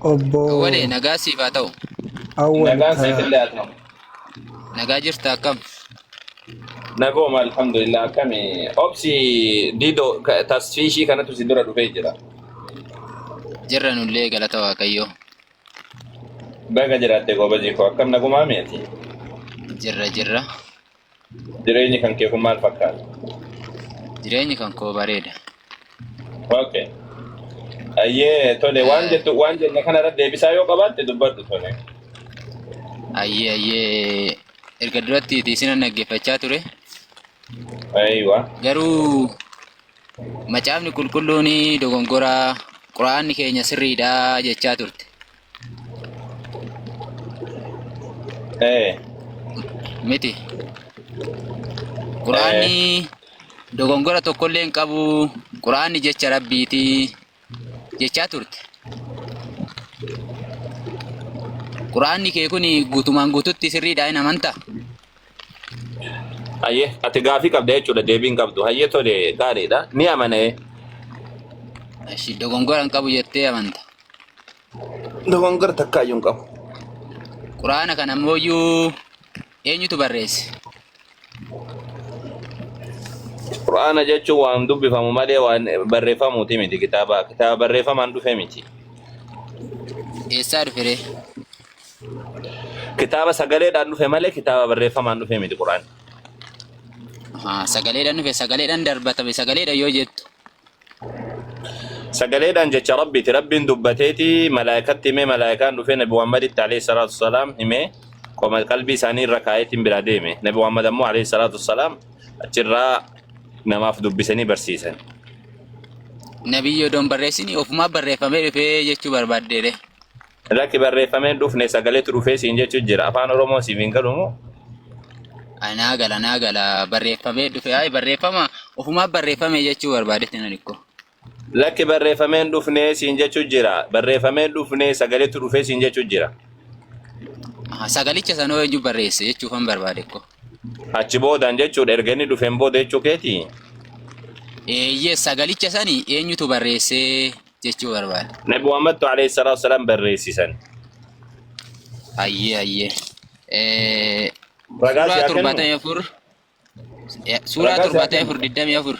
Obbo Awwalee nagaa siif haa ta'u. Awwal Nagaan siifillee haa ta'u. Nagaa jirta akkam? Nagooma alhamdulillah akkami obsi diidoo tasfiishii kanatu si dura dhufee jira. Jirra nullee galata Waaqayyoo. Baga jiraatte goobazii koo akkam nagumaa mi'ati. Jirra jirra. Jireenyi kan kee kun maal fakkaata? Jireenyi kan koo bareeda. Okay. Ayyee tole waan jettu waan jenne kana irratti deebisaa yoo qabaatte dubbadhu tole. Ayyee ayyee erga duratti isinan dhaggeeffachaa ture. Aywa. Garuu macaafni qulqulluun dogongoraa quraanni keenya sirriidha jechaa turte. Eh. Miti. Quraanni dogongora tokkollee hin qabu. Quraanni jecha Rabbiiti jechaa turte. Quraanni kee kun guutumaan guututti sirriidha hin amantaa? Hayyee ati gaafii qabda jechuudha deebii hin qabdu. Hayyee tole gaariidha. Ni amanee. Ashi dogongora hin qabu jettee amanta. Dogongora takkaayyuu hin qabu. Quraana kana ammoo eenyutu barreesse? Qur'aana jechuun waan dubbifamu malee waan barreeffamuuti miti kitaaba. Kitaaba barreeffamaan dhufe miti. Eessaa dhufe ree? Kitaaba sagaleedhaan dhufe malee kitaaba barreeffamaan dhufe miti Qur'aanni. Ahaa, Sagaleedhaan dhufe sagaleedhaan darbatame sagaleedhaan yoo jettu. Sagaleedhaan jecha Rabbiiti. Rabbiin dubbateeti malaayikatti himee malaayikaan dhufee Nabi Muhammaditti alayhi salaatu wassalaam himee qoma qalbii isaanii irra kaa'eetiin biraa deeme. Nabi Muhammad ammoo alayhi salaatu wassalaam achirraa namaaf dubbisanii barsiisan. Nabiyyi odoo hin barreessini ofumaa barreeffamee dhufee jechuu barbaaddeere. Lakki barreeffamee hin dhufne sagaleetu dhufee siin jechuu jira. Afaan Oromoo siif hin galu moo? Naa gala naa gala barreeffamee dhufe ay barreeffama ofumaa barreeffame jechuu barbaadetti nan ikko. Lakki barreeffamee hin dhufne siin jechuu jira. Barreeffamee hin dhufne sagaleetu dhufee siin jechuu jira. Aha, Sagalicha sanoo eenyu barreesse jechuufan barbaade ikko. Achi boodaan jechuudha erga inni dhufeen booda jechuu keetii? Eeyyee sagalicha sani eenyutu barreesse jechuu barbaade. Nabi Muhammadtu alayhi salaatu wasalaam barreessisan. Ayyee ayyee. Ragaa Suuraa si haa kennu? 74 suuraa Ragaa si haa 74 kennu? 24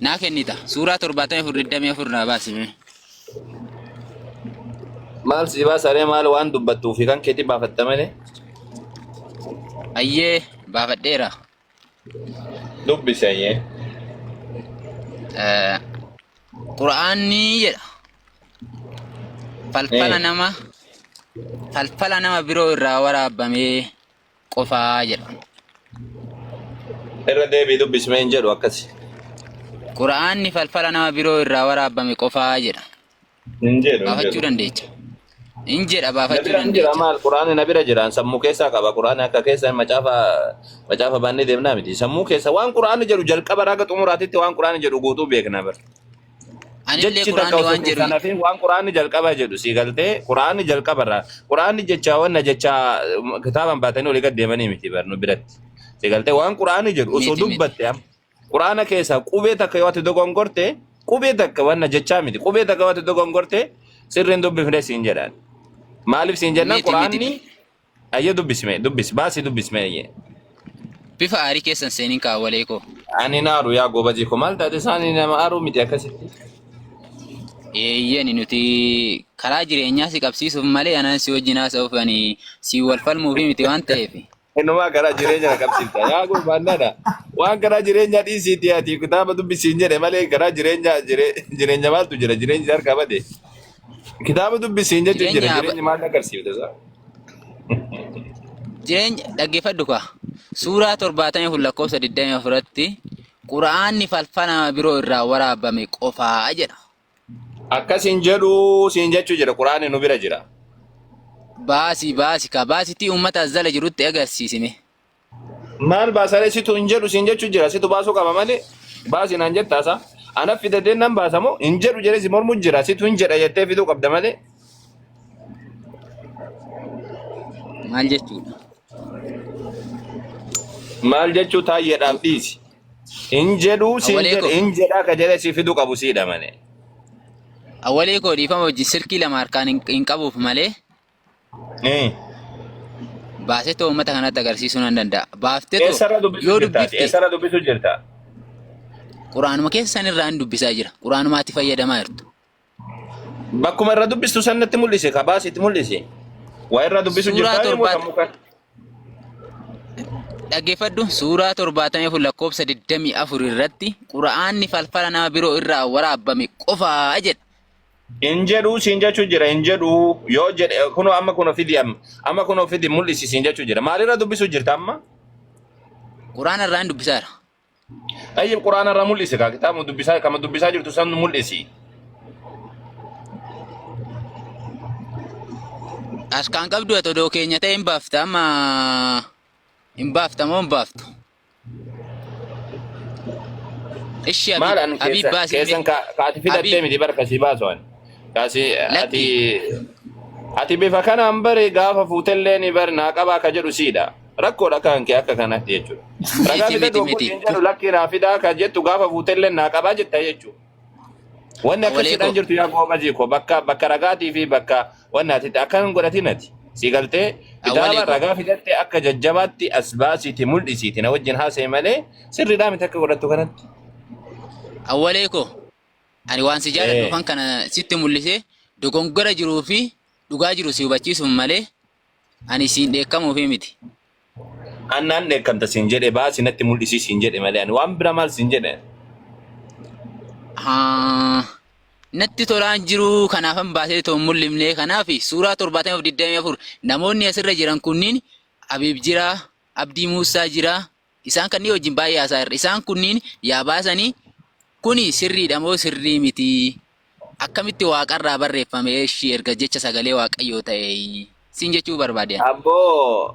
naa kennita. Suuraa 74 24 naa baasime. Maal si baasaree maal waan dubbattuu fi kan keetii baafatta malee? Ayyee baafadheera. Dubbisi ayyee. Qur'aanni jedha falfala Eh. nama falfala nama biroo irraa waraabamee qofaa jedha. Irra deebii dubbismee hin jedhu akkasi. Qur'aanni falfala nama biroo irraa waraabame qofaa jedha. Hin jedhu hin Baafachuu jedhu. dandeecha. Hin jedha Na baafachuu bira hin jira dandeecha. maal quraanni na bira jira sammuu keessaa qaba quraanni akka keessa macaafa macaafa baannee deemnaa miti sammuu keessa waan quraanni jedhu jalqaba raga xumuraatitti waan quraanni jedhu guutuu beekna bar. Anillee Jechi takka quraanni osoo waan jedhu keessaa nafin waan quraanni jalqaba jedhu si galtee quraanni jalqabarraa quraanni jecha wanna jecha kitaaban baatanii olii gad deemanii miti bar nu biratti si galtee waan quraanni jedhu osoo miti miti. dubbatte amma Qur'aana keessaa qubee takka yoo ati dogongorte qubee takka wanna jechaa miti qubee takka yoo ati dogongorte sirriin dubbifne siin jedhaan. Maaliif siin jennaan Miti miti. qur'aanni ayyee dubbisme dubbis baasii dubbisme ayyee. Bifa aarii keessan seeniin kaawwalee koo. Ani naaru yaa goobazii koo maal taate isaanii nama aaruu miti akkasitti. Eeyyeni nuti karaa jireenyaa si qabsiisuuf malee anaan si wajjin haasa'uuf ani si wal falmuufi miti waan ta'eef. Innumaa karaa jireenya na qabsiifta. Yaa gurbaan nana. Waan karaa jireenyaa dhiisiitii ati kitaaba dubbisiin jedhe malee karaa jireenyaa jireenya maaltu jira jireenyi si harkaa bade. Kitaaba dubbisiin jechuun jira Jireenya jireenya maal agarsiifta isaa? Jireenya dhaggeeffadhu kaa. Suuraa 74 lakkoofsa 24 irratti Qura'aanni falfala nama biroo irraa waraabame qofaa jedha. Akkas hin jedhu siin jechuu jira quraanni nu bira jira. Baasi baasi kaa baasitii uummata as jala jirutti agarsiisime. Maal baasaree situ hin jedhu siin jechuu jira situ baasuu qaba malee baasi naan jettaasa. Ana fidatee nan baasa moo hin jedhu jedhee si mormuu jira situ hin jedha jettee fiduu qabda malee. Maal jechuudha? Maal jechuu taayyeedhaaf dhiisi. Hin jedhuu siin Awwalee jedhe koo. hin jedhaa ka jedhee si fiduu qabu siidha malee. Awwalee koo dhiifama wajjin silkii lama harkaan hin qabuuf malee baasee too uummata kanatti agarsiisuu nan danda'a. Baaftee too Eessarra dubbisuu yoo jirta ati? dubbifte Eessarra dubbisuu jirta? Quraanuma keessan irraa hin dubbisaa jira. Quraanumaatti fayyadamaa jirtu. Bakkuma irra dubbistu san natti mul'isi, ka baasi itti mul'isi. Waa irra dubbisu Suuraa jirtaa immoo torbaat sammuu kan. Dhaggeeffadhu, suuraa 74 lakkoofsa 24 irratti Qura'aanni falfala nama biroo irraa waraabame qofaa jedha. Hin jedhuu siin jechuu jira, hin jedhuu yoo jedhe kunoo amma kunoo fidi, amma amma kunoo fidi mul'isi siin jechuu jira. Maalirra dubbisu jirta amma? Qura'aana irraa hin dubbisaara. Tayyib, Qur'aana irraa mul'isi kaa, kitaaba dubbisaa kama dubbisaa jirtu san mul'isi. As kan qabdu ati odoo keenya ta'e hin baafta, amma hin baafta moo hin baaftu? Ishi Maal Abiib an Abiib keessa baasi keessan mee. ka ka ati fidattee Abiib miti barka si baasu ani. Kaasi ati lakki ati bifa kanaan bare gaafa fuutellee ni bar naa qabaa ka jedhu siidha. Rakkoodha kan kee akka kanatti jechuudha. Ragaa miti fidadhu miti hogguu miti. siin jedhu lakkii naa fidaa ka jettu gaafa fuutellee naa qabaa jetta jechuudha. Wanni Awwalee akkasiidhaan koo jirtu yaa goobazii koo, bakka bakka ragaatii fi bakka wanni ati akkan godhatin ati. Si galtee Awwalee kitaaba koo ragaa fidattee akka jajjabaatti as baasiiti mul'isiiti na wajjin haasa'e malee sirriidhaa miti akka godhattu kanatti. Awwalee koo, ani waan si jaaladhu kan kana sitti mul'isee dogongora jiruu fi dhugaa jiru si hubachiisuuf malee ani siin dheekkamuufi miti. Annaan dheekkamta siin jedhe, baasi natti mul'isii siin jedhe malee ani waan bira maal siin jedhe? Haa, natti tolaan jiru kanaafan baasee too hin mul'ifne. Kanaaf suuraa 74 namoonni asirra jiran kunniin, Abiib jira, Abdii Muusaa jira, isaan kanneen wajjin baay'ee haasaa jirra. Isaan kunniin yaa baasanii kuni sirriidha moo sirrii miti? Akkamitti waaqarraa barreeffame eshi erga jecha sagalee waaqayyoo ta'e siin jechuu barbaade ani. Abboo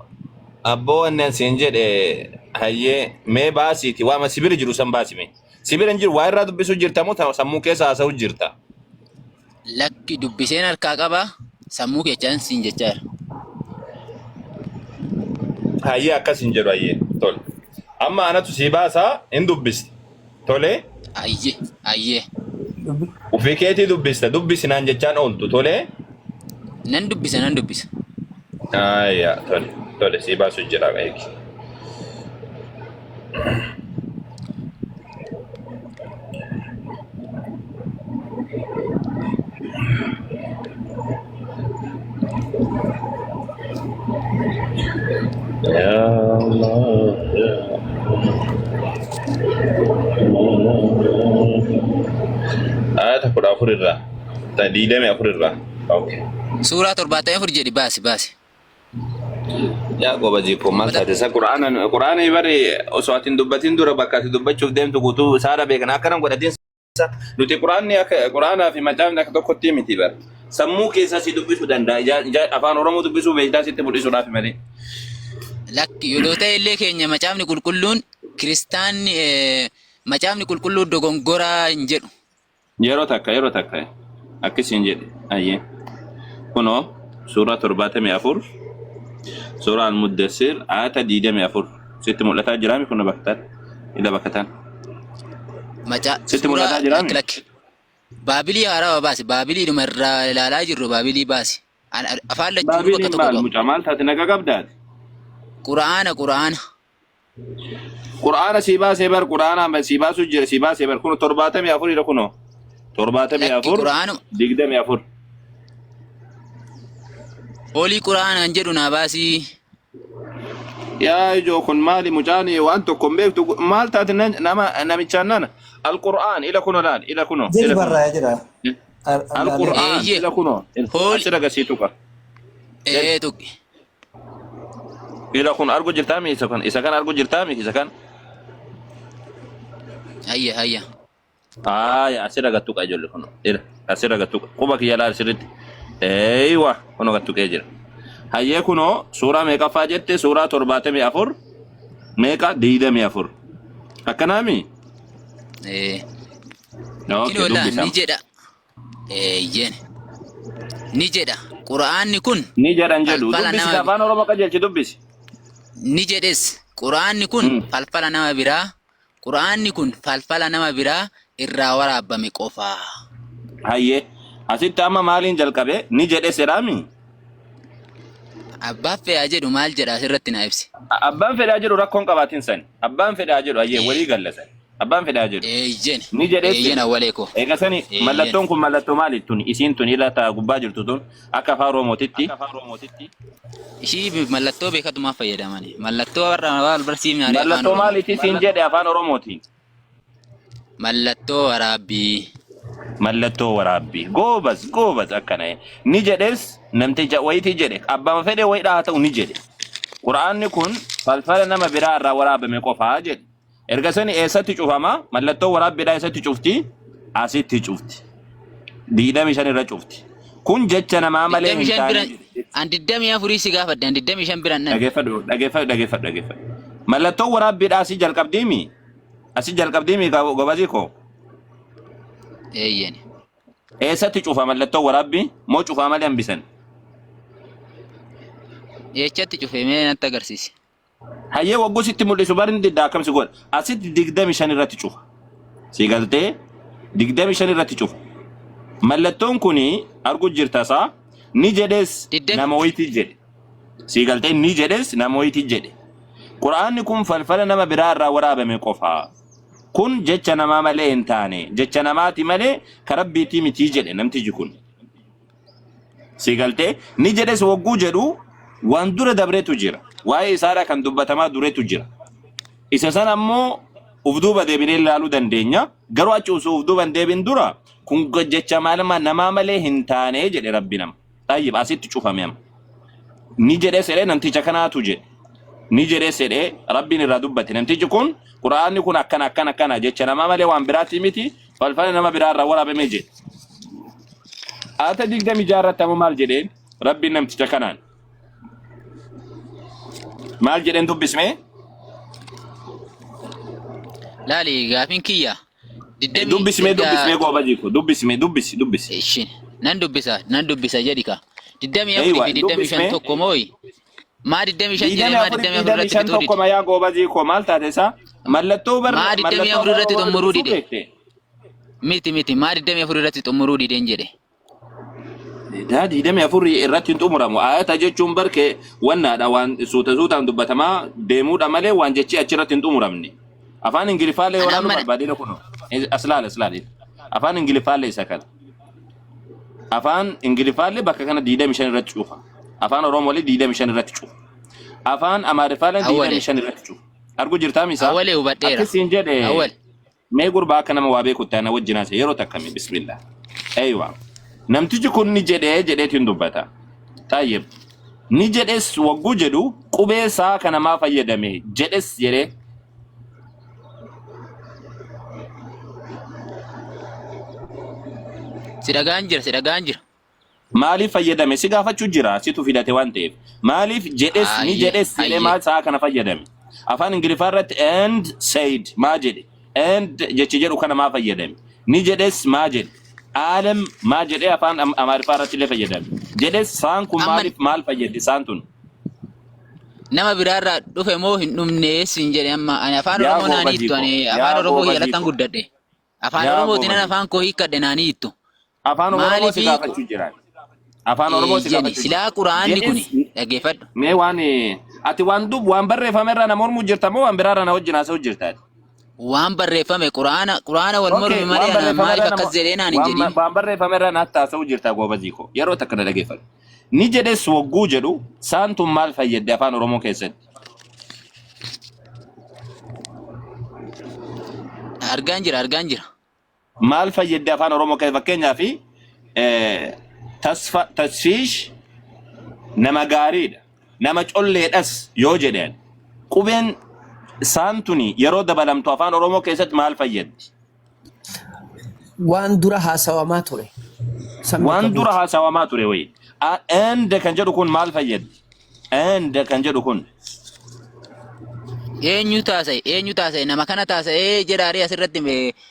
abboo, wanni an siin jedhe, hayyee, mee baasiiti waama sibira jiru san baasi mee. Sibira hin jiru, waa irraa dubbisuu jirta moo sammuu keessa haasa'u jirta? Lakki, dubbiseen harkaa qaba, sammuu keechaan siin jechaa jira. Hayyee, akkas hin jedhu, hayyee, tole. Amma anatu sii baasaa, hin dubbista. Tole. Ayyee ayyee. Ofii keetii dubbista, dubbisi naan jechaan ooltu, tole. Nan dubbisa, nan dubbisa. Ayyaa, tole tole, sii baasu jira, eegi. Ya Allah, ya Allah. Ayata 14 irraa. 24 irraa. Okay. Suuraa 74 jedhi, baasi baasi. Yaa gobazii koo, maal Uummata taate isa Qur'aana Qur'aana bari osoo ati hin dubbatin dura bakka ati dubbachuuf deemtu guutuu isaadha beekna, akkana godhatin. Nuti Qur'aanni akka Qur'aanaa fi macaafni akka tokkotti miti bar. Sammuu keessaa si dubbisuu danda'a. Afaan Oromoo dubbisuu beektaa sitti mul'isuudhaaf malee. Lakki, yoo ta'e illee keenya macaafni qulqulluun kiristaanni, macaafni qulqulluu dogongoraa hin jedhu. Yeroo takka, yeroo takka akkasiin jedhe, ayyee. Kunoo suuraa 74, suuraa Al-Muddassir, ayata 24 sitti mul'ataa jiraami? Kun bakka tan ila bakka tan Macaa sitti suuraa mul'ataa lakki jiraami? Lakki. Baabilii haarawaa baasi. Baabiliidhuma irraa ilaalaa jirru baabilii baasi. Afaan lachuunuu bakka Baabiliin tokko maal qabu. mucaa, maal taate, naga qabdaati? Qura'aana, qura'aana. Qur'aana sii baasee bar, qur'aana sii baasuu jira, sii baasee bar, kun 74 dha kunoo. Torbaatamii Lakki afur qura'aanuma. 24. Olii qura'aana kan jedhu naa baasii. Yaa ijoo, kun maali mucaan waan tokko hin beektu, maal taate nama namichaan nana Alqur'aan ila kunoo laal, ila kunoo Jedhi ila kunoo barraa'ee jira. Alqur'aan Eeyyee. ila kunoo Hooli. asirra gasiitu qaba. Ee, tuqi. Ila kun argu jirtaami isa kan, isa kan argu jirtaami isa kan? Hayya hayya. Aya, asirra gattuqa ijoollee, kunoo ila asirra gattuqa, quba kiyya laal sirritti, eeywa, kunoo gattuqee jira. Hayyee, kunoo suuraa meeqaffaa jette? Suuraa 74 meeqa? 24 akkanaami? Ee. Okay. Kinoo laa dubbisama ni jedha. Eeyyeen. Ni jedha. Qura'aanni kun Ni jedhan jedhu falfala dubbisi nama afaan Oromoo qajeelchi dubbisi. Ni jedhes, Qura'aanni kun falfala nama biraa, Qura'aanni kun falfala nama biraa irraa waraabame qofa. Hayyee. Asitti amma maaliin jalqabe? Ni jedhe sedhaami? Abbaan fedhaa jedhu maal jedha asirratti naa ibsi. Abbaan fedhaa jedhu rakkoon qabaatin sani. Abbaan fedhaa jedhu ayyee walii galla sani. Abbaan fedhaa jedhu. Eeyyen. Ni jedhee Eeyyen jedhe. awwalee koo. Eega sani Eeyyen. mallattoon kun mallattoo maali tun isiin tun ila taa gubbaa jirtu tun akka afaan Oromootitti. Ishii mallattoo beekatumaaf fayyadamani. Mallattoo warra wal barsiifne afaan Mallattoo Oromoo. maaliiti siin jedhe afaan Oromootiin? Mallattoo waraabbii. Mallattoo waraabbii. Goobas goobas akkana. Ni jedhes namticha wayitii jedhe abbaan fedhe wayidhaa haa ta'u ni jedhe. Qura'aanni kun falfala nama biraa irraa waraabame qofaa jedhe. Erga sani eessatti cufama? Mallattoo waraabbiidhaa eessatti cufti? Asitti cufti. 25 irra cufti. Kun jecha namaa malee hin 25 bira taane jedhe. an 24 si gaafadhe an 25 bira nan. Dhageeffadhu dhageeffadhu dhageeffadhu dhageeffadhu. Mallattoo waraabbiidhaa asii jalqabdiimi? Asii jalqabdiimi gobazii koo? Eeyyeni. Eessatti cufa mallattoo waraabbii? Moo cufaa malee hambisan? Eechatti cufe mee natti agarsiisi. Hayyee wagguu sitti mul'isu bari didda akkam si godha. Asitti 25 irratti cufa. Si galtee 25 irratti cufa. Mallattoon kuni argu jirta isaa ni jedhes Digdami nama wayitii jedhe. Si galtee ni jedhes nama wayitii jedhe. Qura'aanni kun falfala nama biraa irraa waraabame qofa. Kun jecha namaa malee hin taane jecha namaati malee ka rabbiitii mitii jedhe namtichi kun. Si galtee ni jedhes wagguu jedhu waan dura dabretu jira. Waa'ee isaadha kan dubbatamaa duretu jira. Isa sana ammoo uf duuba deebinee ilaaluu dandeenya. Garuu achi osoo uf duuba hin deebin dura kun jecha maaluma namaa malee hin taane jedhe rabbi nama. Tayyib asitti cufame amma. Ni jedhee sedhee namticha kanaatu jedhe. Ni jedhee sedhee rabbiin irraa dubbate. Namtichi kun quraanni kun akkana akkana akkana jecha namaa malee waan biraati miti falfala nama biraa irraa waraabame jedhe. Aata 26 irratti ammoo maal jedheen rabbiin namticha kanaan maal jedheen dubbismee? Laali gaafiin kiyya. Digdamii Dubbismee erga dubbismee goobajii ko dubbismee dubbisi dubbisi. Ishin nan dubbisa nan dubbisa jedhi ka. 24 Eeywa fi 25 dubbismee tokko mooyi. Maa 25 jedhee digdamii maa afurii 24 digdamii irratti shan fixuu tokko dide. mayaa goobajii ko maal taate isaa mallattoo bar Maa mallattoo 24 afaan irratti Oromoo xumuruu dubbisuu dide. beekte. Miti miti maa 24 irratti xumuruu dideen jedhe. Daa 24 irratti hin xumuramu. Ayata jechuun barkee wannaadha waan suuta suutaan dubbatamaa deemuudha malee waan jechi achirratti hin xumuramne. Afaan Ingiliffaallee Ana yoo laalu amma barbaadee kunoo. As laala as laala. Afaan Ingiliffaallee isa kana. Afaan Ingiliffaallee bakka kana 25 irratti cufa. Afaan Oromoolee 25 irratti cufa. Afaan Amaariffaallee awwale 25 irratti cufa. Argu jirtaa misaa? awwale hubadheera. Akkasiin jedhe Awwal mee gurbaa akka nama waa beekutti ana wajjin haasa'e yeroo takka mee bismillah. Eeywa. Namtichi kun ni jedhee jedheetiin dubbata. Tayyib. Ni jedhes wagguu jedhu qubee isaa kana maa fayyadame jedhes jedhee si dhagaan jira si dhagaan jira. Maaliif fayyadame si gaafachuu jira situ fidate waan ta'eef. Maaliif jedhes ni Ayyee jedhes jedhee ayyee. maal sa'a kana fayyadame. Afaan Ingiliffaa irratti and said maa jedhe. And jechi jedhu kana maa fayyadame. Ni jedhes maa jedhe. Aalem maa jedhee afaan Amaariffaa irratti illee fayyadame. Jedhes saan kun Amma maaliif maal fayyadde saan tun. nama biraarraa dhufe moo hin dhumne siin jedhe amma ani afaan Yaa Oromoo naan goobazii hiittu koo. ani Yaa afaan Oromoo goobazii hiyyalattan koo. guddadhe. Afaan Yaa Oromootiin goobazii. afaan koo hiikkadhe naan hiittu. Afaan Oromoo si Maaliif gaafachuu jira. Afaan Oromoo si eeyyeni gaafachuu jira. silaa quraanni kuni Jedhes dhaggeeffadhu. mee waan ati waan dub waan barreeffame irraa nama mormuu jirta moo waan biraa irraa na wajjin haasa'u jirta ati? Waan barreeffame quraana quraana wal Okay, mormi waan malee ana barreeffame maaliif irraa nama akkas jedhee naan hin waan jedhin. waan barreeffame irraa natti haasa'u jirta goobazii koo yeroo takka na dhaggeeffadhu. Ni jedhes wagguu jedhu saan tun maal fayyadde afaan Oromoo keessatti? Argaan jira argaan jira. Maal fayyadde afaan Oromoo keessatti fakkeenyaaf tasfa tasfiish nama gaariidha nama colleedhas yoo jedhan qubeen saan tuni yeroo dabalamtu afaan Oromoo keessatti maal fayyaddi? Waan dura haasawamaa ture. San bakka Waan dura buuti. haasawamaa ture wayi. And kan jedhu kun maal fayyaddi? And kan jedhu kun Eenyu taasa'e eenyu taasa'e nama kana taasa'ee jedhaaree asirratti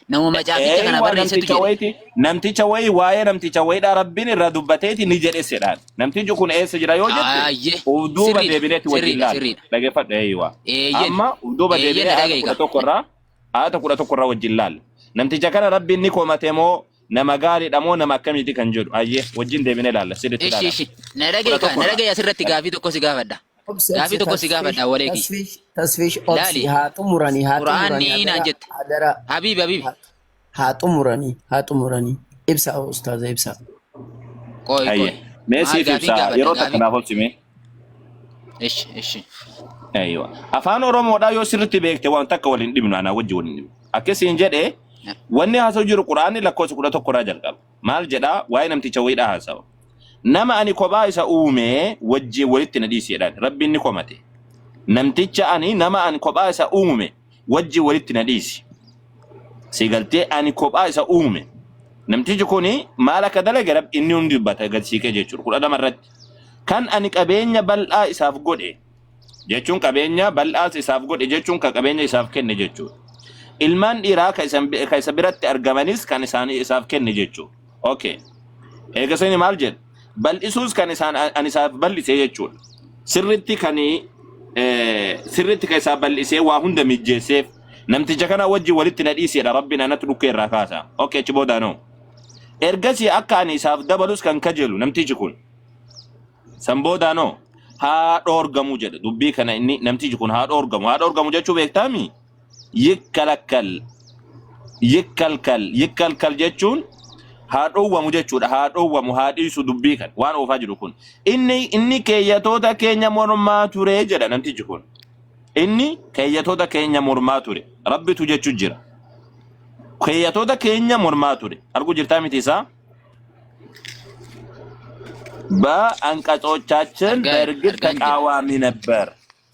nama macaaficha kana Eeywa barreessetu namticha jedhe. wayiiti namticha wayii waa'ee namticha wayiidha rabbiin irraa dubbateeti ni jedhe sedhaan. Namtichi kun eessa jira yoo jette Ayyee uf duuba sirriidha deebineeti wajjin sirriidha laalla. sirriidha. Dhaggeeffadhu eeywa. Eeyyen Amma uf duuba eeyyen deebinee na aayata dhaga'i kudha kaa. tokko irraa aayata 11 irraa wajjin laalla. Namticha kana rabbiin ni komate moo Nama gaariidha moo nama akkamiiti kan jedhu. Ayyee wajjin deebinee ilaalla. Sirriitti Ishi ilaala. ishi. Na Kudha dhaga'i kaa tokko na irraa. dhaga'i asirratti gaafii tokko si gaafadha. Obsi Gaafii obsi tokko si tasfish gaafadha awwalee kiyya. tasfish tasfish obsi Laali haa xumuranii haa xumuranii Qur'aanni naan hadara jette. hadara Habiib habiib. haa xumuranii haa xumuranii ibsa ustaaza ibsa. Qoy qoy. Ayyee. Mee Maal siif gaafiin ibsa gaafadha yeroo takka gaafii. naaf obsi mee. Ishi ishi. Aywa. Afaan Oromoodhaa yoo sirriitti beekte waan takka waliin dhibnu anaa wajji waliin dhibnu. Akkasiin jedhee wanni haasa'u jiru Quraanni lakkoofsa 11 irraa jalqaba. Maal jedhaa waa'ee namticha wayiidhaa haasawa. Nama ani kophaa isa uume wajjin walitti na dhiisi jedhaan. Rabbiin ni komate. Namticha ani nama ani kophaa isa uume wajjin walitti na dhiisi. Si galtee ani kophaa isa uume. Namtichi kuni maal akka dalage Rabbi inni hundi dubbata gad siiqee jechuudha. 12 irratti. Kan ani qabeenya bal'aa isaaf godhe jechuun qabeenya bal'aas isaaf godhe jechuun kan qabeenya isaaf kenne jechuudha. Ilmaan dhiiraa ka isa biratti argamanis kan isaanii isaaf kenne jechuudha. Okay. Eega sani maal jedha? Bal'isuus kan isaan ani isaaf bal'ise jechuudha. Sirritti kan sirritti kan isaaf bal'isee waa hunda mijjeesseef namticha kana wajjin walitti na dhiisedha Rabbiin anatti dhukkee irraa kaasa. Okay, achi boodaanoo. Ergasii akka ani isaaf dabalus kan kajeelu namtichi kun. San boodaanoo haa dhoorgamu jedha. Dubbii kana inni namtichi kun haa dhoorgamu. Haa dhoorgamu jechuu beektaami? Yikkalakkal. Yikkalkal. Yikkalkal jechuun haa dhoowwamu jechuudha. Haa dhoowwamu, haa dhiisu dubbii kana. Waan oofaa jiru kun. Inni keeyyatoota keenya mormaa ture jedha namtichi kun. Inni keeyyatoota keenya mormaa ture. Rabbitu jechuu jira. Keeyyatoota keenya mormaa ture. Arguu jirtaa miti isaa? በአንቀጾቻችን Argaa በእርግጥ argaan jira. ተቃዋሚ ነበር።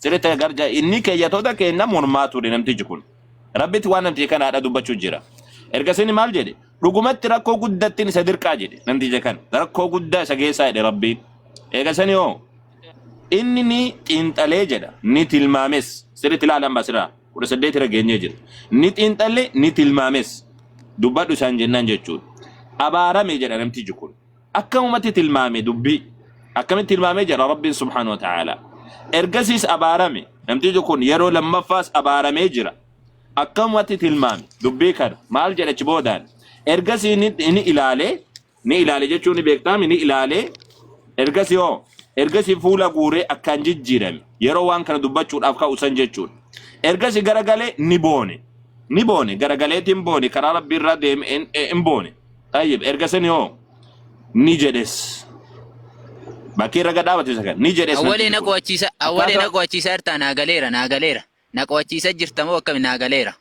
Sirriitti garja inni keeyyatoota keenya mormaa ture namtichi kun. Rabbitti waan namtichi kana haadha dubbachuu jira. Ergasii maal jedhe? Dhugumatti rakkoo guddattiin isa dirqaa jedhe namticha kana. Rakkoo guddaa isa geessaa jedhe Rabbiin. Eegasanii hoo inni ni xiinxalee jedha ni tilmaames. Sirriitti ilaalan baasirraa 18 irra geenyee jira. Ni xiinxalee ni tilmaames. Dubbadhu isaan jennaan jechuudha. Abaarame jedha namtichi kun. Akkamumatti tilmaame dubbii. Akkamitti tilmaame jedha Rabbiin subhaanahu wa ta'ala. Ergasiis abaarame. Namtichi kun yeroo lammaffaas abaaramee jira. Akkamumatti tilmaame dubbii kana maal jedha achi boodaan. Ergasii ni ilaale ni ilaale jechuun ni beektaami ni ilaale. Ergasii hoo ergasii fuula guuree akkaan jijjiirame yeroo waan kana dubbachuudhaaf ka'u san jechuudha. Ergasii garagalee ni boone. Ni boone garagaleetiin boone karaa Rabbii irraa deeme hin boone. Tayyib ergasii hoo ni jedhes. Bakkee irra gad dhaabate isa kana ni jedhes Awwalee namtichi na kun. qo'achiisa awwalee na Akkaataa qo'achiisa jirta naa galeera naa galeera. Na qo'achiisa jirta moo akkami naa galeera.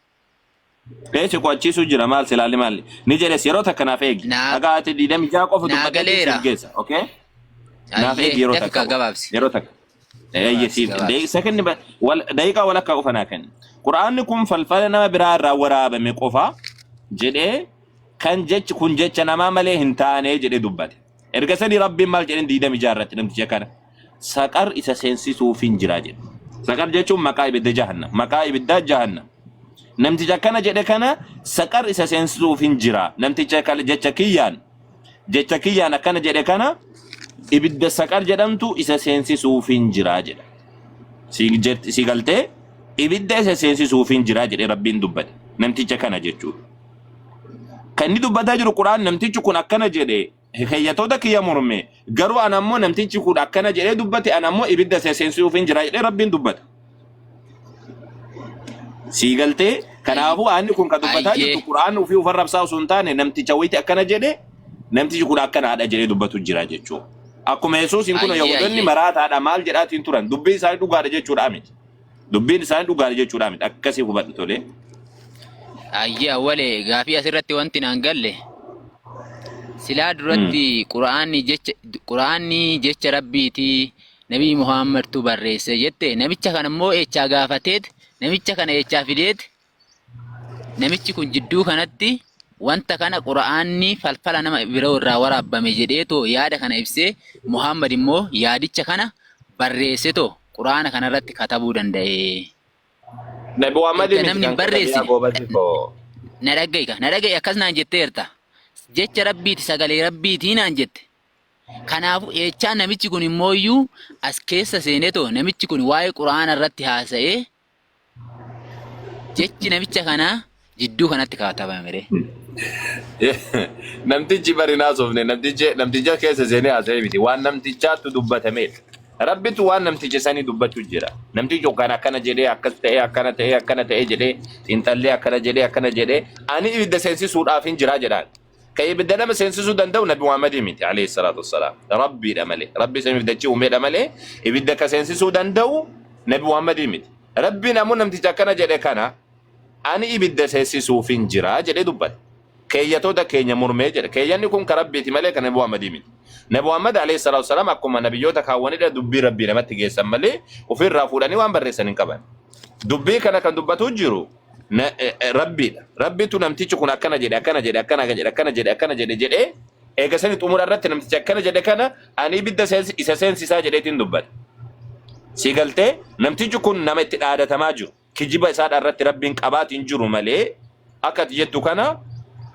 Eessi qo'achiisuu jira maal silaalli maalli. Ni jedhes yeroo takka naaf eegi. Naa Dhagaa ati 26 qofa naa dubbadheetiin galeera. siif geessa. Okay? Naaf eegi Ayyee yeroo dafi takka kaa qofa. gabaabsi. Yeroo takka. Eeyye Gabaabsi siif gabaabsi. sekondi daqiiqaa walakkaa qofa naa kenni. Qura'aanni kun falfala nama biraa irraa waraabame qofa jedhee kan jechi kun jecha namaa malee hin taane jedhee dubbate. Erga sanii Rabbiin maal jedheen 26 irratti namticha kana saqar isa seensisuuf hin jira jedhe. Saqar jechuun maqaa ibidda jahannam. Maqaa ibiddaa jahannam. Namticha kana jedhe kana saqar isa seensisuuf hin jira. Namticha kana jecha kiyyaan akkana jedhe kana ibidda saqar jedhamtu isa seensisuuf hin jira jedha. Si galtee ibidda isa seensisuuf hin jira jedhe Rabbiin dubbate. Namticha kana jechuudha. Kan inni dubbataa jiru Qura'aan namtichi kun akkana jedhe keeyyatoota kiyya morme garuu ana ammoo namtichi kun akkana jedhee dubbate ana ammoo ibidda isa seensisuuf hin jira jedhee Rabbiin dubbata. Si galtee kanaafuu aanni kun kan dubbataa Ayyee. jirtu Qura'aan ofii ofarra rabsaa osoo hin taane namticha wayiiti akkana jedhe namtichi kun akkanaadha jedhee dubbatu jira jechuudha. Akkuma Yesuusiin kun Ayyee Yahudoonni ayyee. maraataadha maal jedhaatiin turan dubbiin isaanii dhugaadha jechuudha miti. Dubbiin isaanii dhugaadha jechuudha miti akkasii hubadhu tolee. Ayyee awwalee gaafii asirratti wanti naan galle silaa duratti quraanni jecha Rabbiiti Nabii Muhammadtu barreesse jette namicha kana immoo eechaa gaafateet namicha kana eechaa fideet namichi kun jidduu kanatti wanta kana quraanni falfala nama biroo irraa waraabame jedheetoo yaada kana ibsee Muhammad immoo yaadicha kana barreessetoo quraana kanarratti katabuu danda'e. Nabi Muhammad Erga miti namni kan hin katabe yaa barreessine goobasi koo. na dhaga'i ka na dhaga'i akkas naan jetteerta. Jecha Rabbiiti sagalee Rabbiitii naan jette. Kanaafuu eechaa namichi kun immoo iyyuu as keessa seenetoo namichi kun waa'ee quraana irratti haasa'ee jechi namicha kanaa Jidduu kanatti katabame ree. Namtichi bari naasofne, namtichi namticha keessa seenee haasa'ee miti, waan namtichaattu dubbatameedha. Rabbitu waan namticha sanii dubbachuu jira. Namtichi kan akkana jedhee, akkas ta'ee, akkana ta'ee, akkana ta'ee jedhee xiinxallee, akkana jedhee, akkana jedhee, ani ibidda seensisuudhaaf hin jiraa jedhaan. Kan ibidda nama seensisuu danda'u Nabi Muhammadii miti alayhi salaatu wassalaam. Rabbiidha malee. Rabbi samiif dachii uumeedha malee ibidda ka seensisuu danda'u Nabi Muhammadii miti. Rabbiin ammoo namticha akkana jedhe kana ani ibidda seensisuuf hin jiraa jedhee dubbate. Keeyyatoota keenya mormee jedhe. Keeyyanni kun ka Rabbiiti malee kan Nabi Muhammadii miti. Nabi Muhammad alayhi salaatu wassalaam akkuma nabiyyoota kaawwanidha, dubbii Rabbii namatti geessan malee ofirraa fuudhanii waan barreessan hin qaban. Dubbii kana kan dubbatu jiru Rabbiidha. Rabbitu namtichi kun akkana jedhe, akkana jedhe, akkana jedhe, akkana jedhe, akkana jedhe jedhee, eega sani xumura irratti namtichi akkana jedhe kana ani ibidda isa seensisaa jedheetiin dubbate. Si galtee, namtichi kun nama itti dhaadatamaa jiru. Kijiba isaadha irratti Rabbiin qabaatiin jiru malee, akka ati jettu kana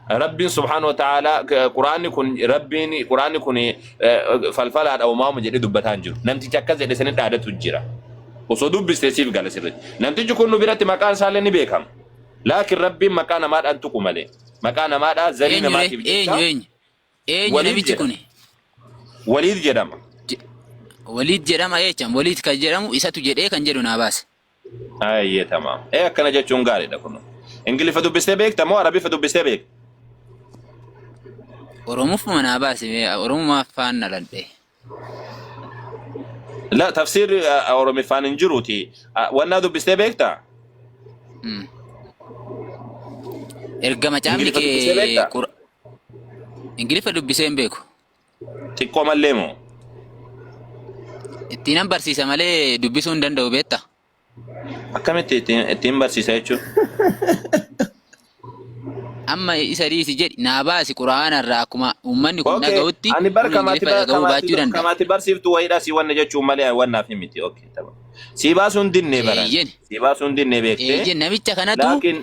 Rabbiin subhaanahu wa ta'ala quraanni kun, Rabbiin quraanni kun falfalaadha uumaamu jedhee dubbataa hin jiru. Namtichi akkas jedhe sani dhaadatu jira. Osoo dubbistee siif gala sirriitti. Namtichi kun nu biratti maqaan isaallee ni beekama. Laakiin Rabbiin maqaa namaadhaan tuqu malee. Maqaa namaadhaa zarii Eenyu ree? namaatiif Eenyu jecha eenyu? Eenyu Waliid namichi jedhama. kuni? Waliid jedhama. Waliid jedhama jecha. Waliid kan jedhamu isatu jedhee kan jedhu naa baase. Ayyee, tamaam. Ee, akkana jechuun gaariidha kun. Ingiliffa dubbistee beekta moo Arabiffa dubbistee beekta? Oromummaa naa baase, Oromummaa afaan na ladhe. La, tafsiirri Oromiffaan hin jiruuti. Wannaa dubbistee beektaa? Erga macaafni Ingiliffa dubbistee kee beektaa? Ingiliffa dubbisee hin beeku. Xiqqoo mallee moo? Ittiin barsiisa malee dubbisuu hin danda'u, beektaa? Akkamitti ittiin barsiisa jechuun? Amma isa dhiisi jedhi, naa baasi quraana irraa, akkuma uummanni kun Okay, dhaga'utti ani bar kun kamaati Ingiliffa dhaga'uu baachuu danda'a. Kamaati barsiiftu wayiidha si wanna jechuun malee wannaaf hin miti. Okay, tamam. Si baasuun dinnee baran. Eeyyen. Si baasuun dinnee beektee. Eeyyen, namicha kanatu Laakiin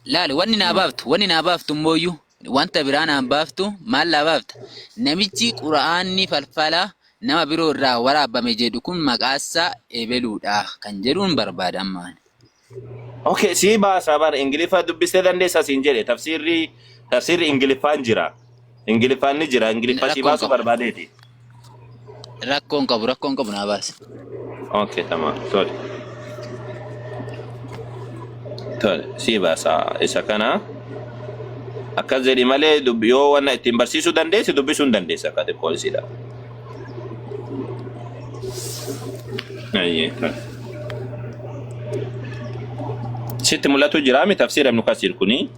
laali, wanni naa baaftu, wanni naa baaftu immooyyuu wanta biraa naan baaftu, maal naa baafta? Namichi quraanni falfala nama biroo irraa waraabame jedhu kun maqaasaa ebeluudha kan jedhuun barbaada amma ani. Okay, si baasa bar, Ingiliffa dubbistee dandeessa siin jedhe, tafsiirri Ingiliffaan jira. Ingiliffaan ni jira. Ingiliffa si Rakkoon baasuu qabu. barbaadeeti. Rakkoon qabu, rakkoon qabu, naa baase. Okay, tamam. Tole. Tole, si baasa isa kana. Akkas jedhi malee yoo wanna ittiin barsiisuu dandeesse dubbisuu hin dandeessa akka xiqqoo isiidha. Ayyee, tole. Sitti mul'atu jira mi tafsiira Ibn Kasiir kuni?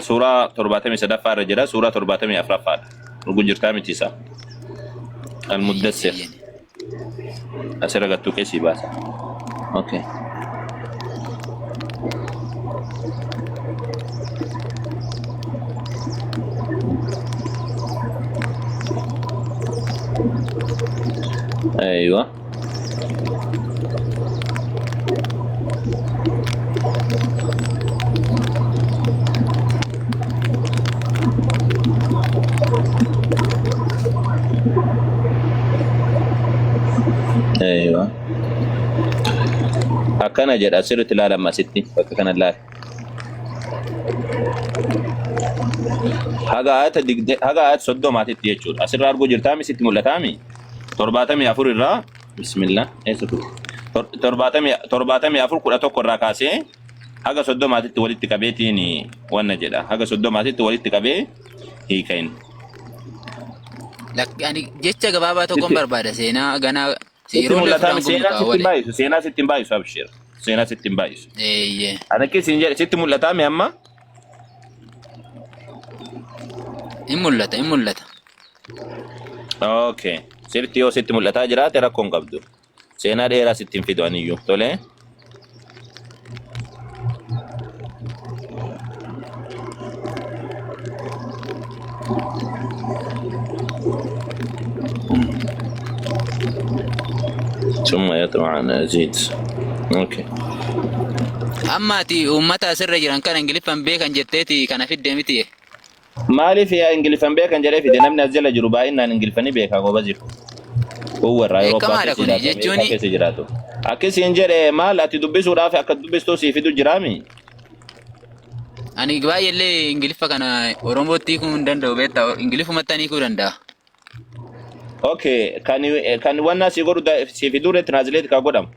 Suuraa 73ffaa irra jira, suuraa 74ffaadha. Dhuguu jirtaa miti isaa? Al-Muddassir. Eeyyen. Asirra gattuu keessii baasa. Okay. Aywa. Aywa. Akkana jedha, sirriitti ilaalama asitti, bakka kana ilaali. Haga ayata haga ayata 30titti jechuudha. Asirraa arguu jirtaami, sitti mul'ataami? 74 irraa, bismillah, eessa ture? 74 11 irraa kaasee haga 30titti walitti qabeetiin wanna jedha. Haga 30titti walitti qabee hiika inni. Lakki, ani jecha gabaabaa tokkon barbaada, seenaa ganaa Sitti yeroo illee mul'ataami, fudhaan kun seenaa mukaa sitti hin wale. baay'isu, seenaa sitti hin baay'isu, abshir. Seenaa sitti hin baay'isu. Eeyyee. Ani akki isin jedhe sitti mul'ataami amma? In mul'ata, in mul'ata. Okay. Sirriitti yoo sitti mul'ataa jiraate rakkoo hin qabdu. Seenaa dheeraa sitti hin fidu aniyyuu. Tole. ثم يطمع أن أزيد. Okay. Amma ati uummata asirra jiran kana Ingiliffan beekan jetteeti kana fidde miti. Maaliif yaa Ingiliffan beekan jedhee fide? Namni as jala jiru baay'inaan Ingiliffanii beekaa, gobaziif. Kun warra Awurooppaa Beekamaadha keessa kuni jiraatu, jechuun Ameerikaa keessa jiraatu. Akkasiin jedhe maal, ati dubbisuudhaaf akka dubbistuu sii fidu jiraami? Ani baay'eellee Ingiliffa kana Oromootti hiikuu hin danda'u beektaa. Ingiliffumatti ani hiikuu danda'a. Okay, kan wanna si godhu si fidure translate ka godhamu.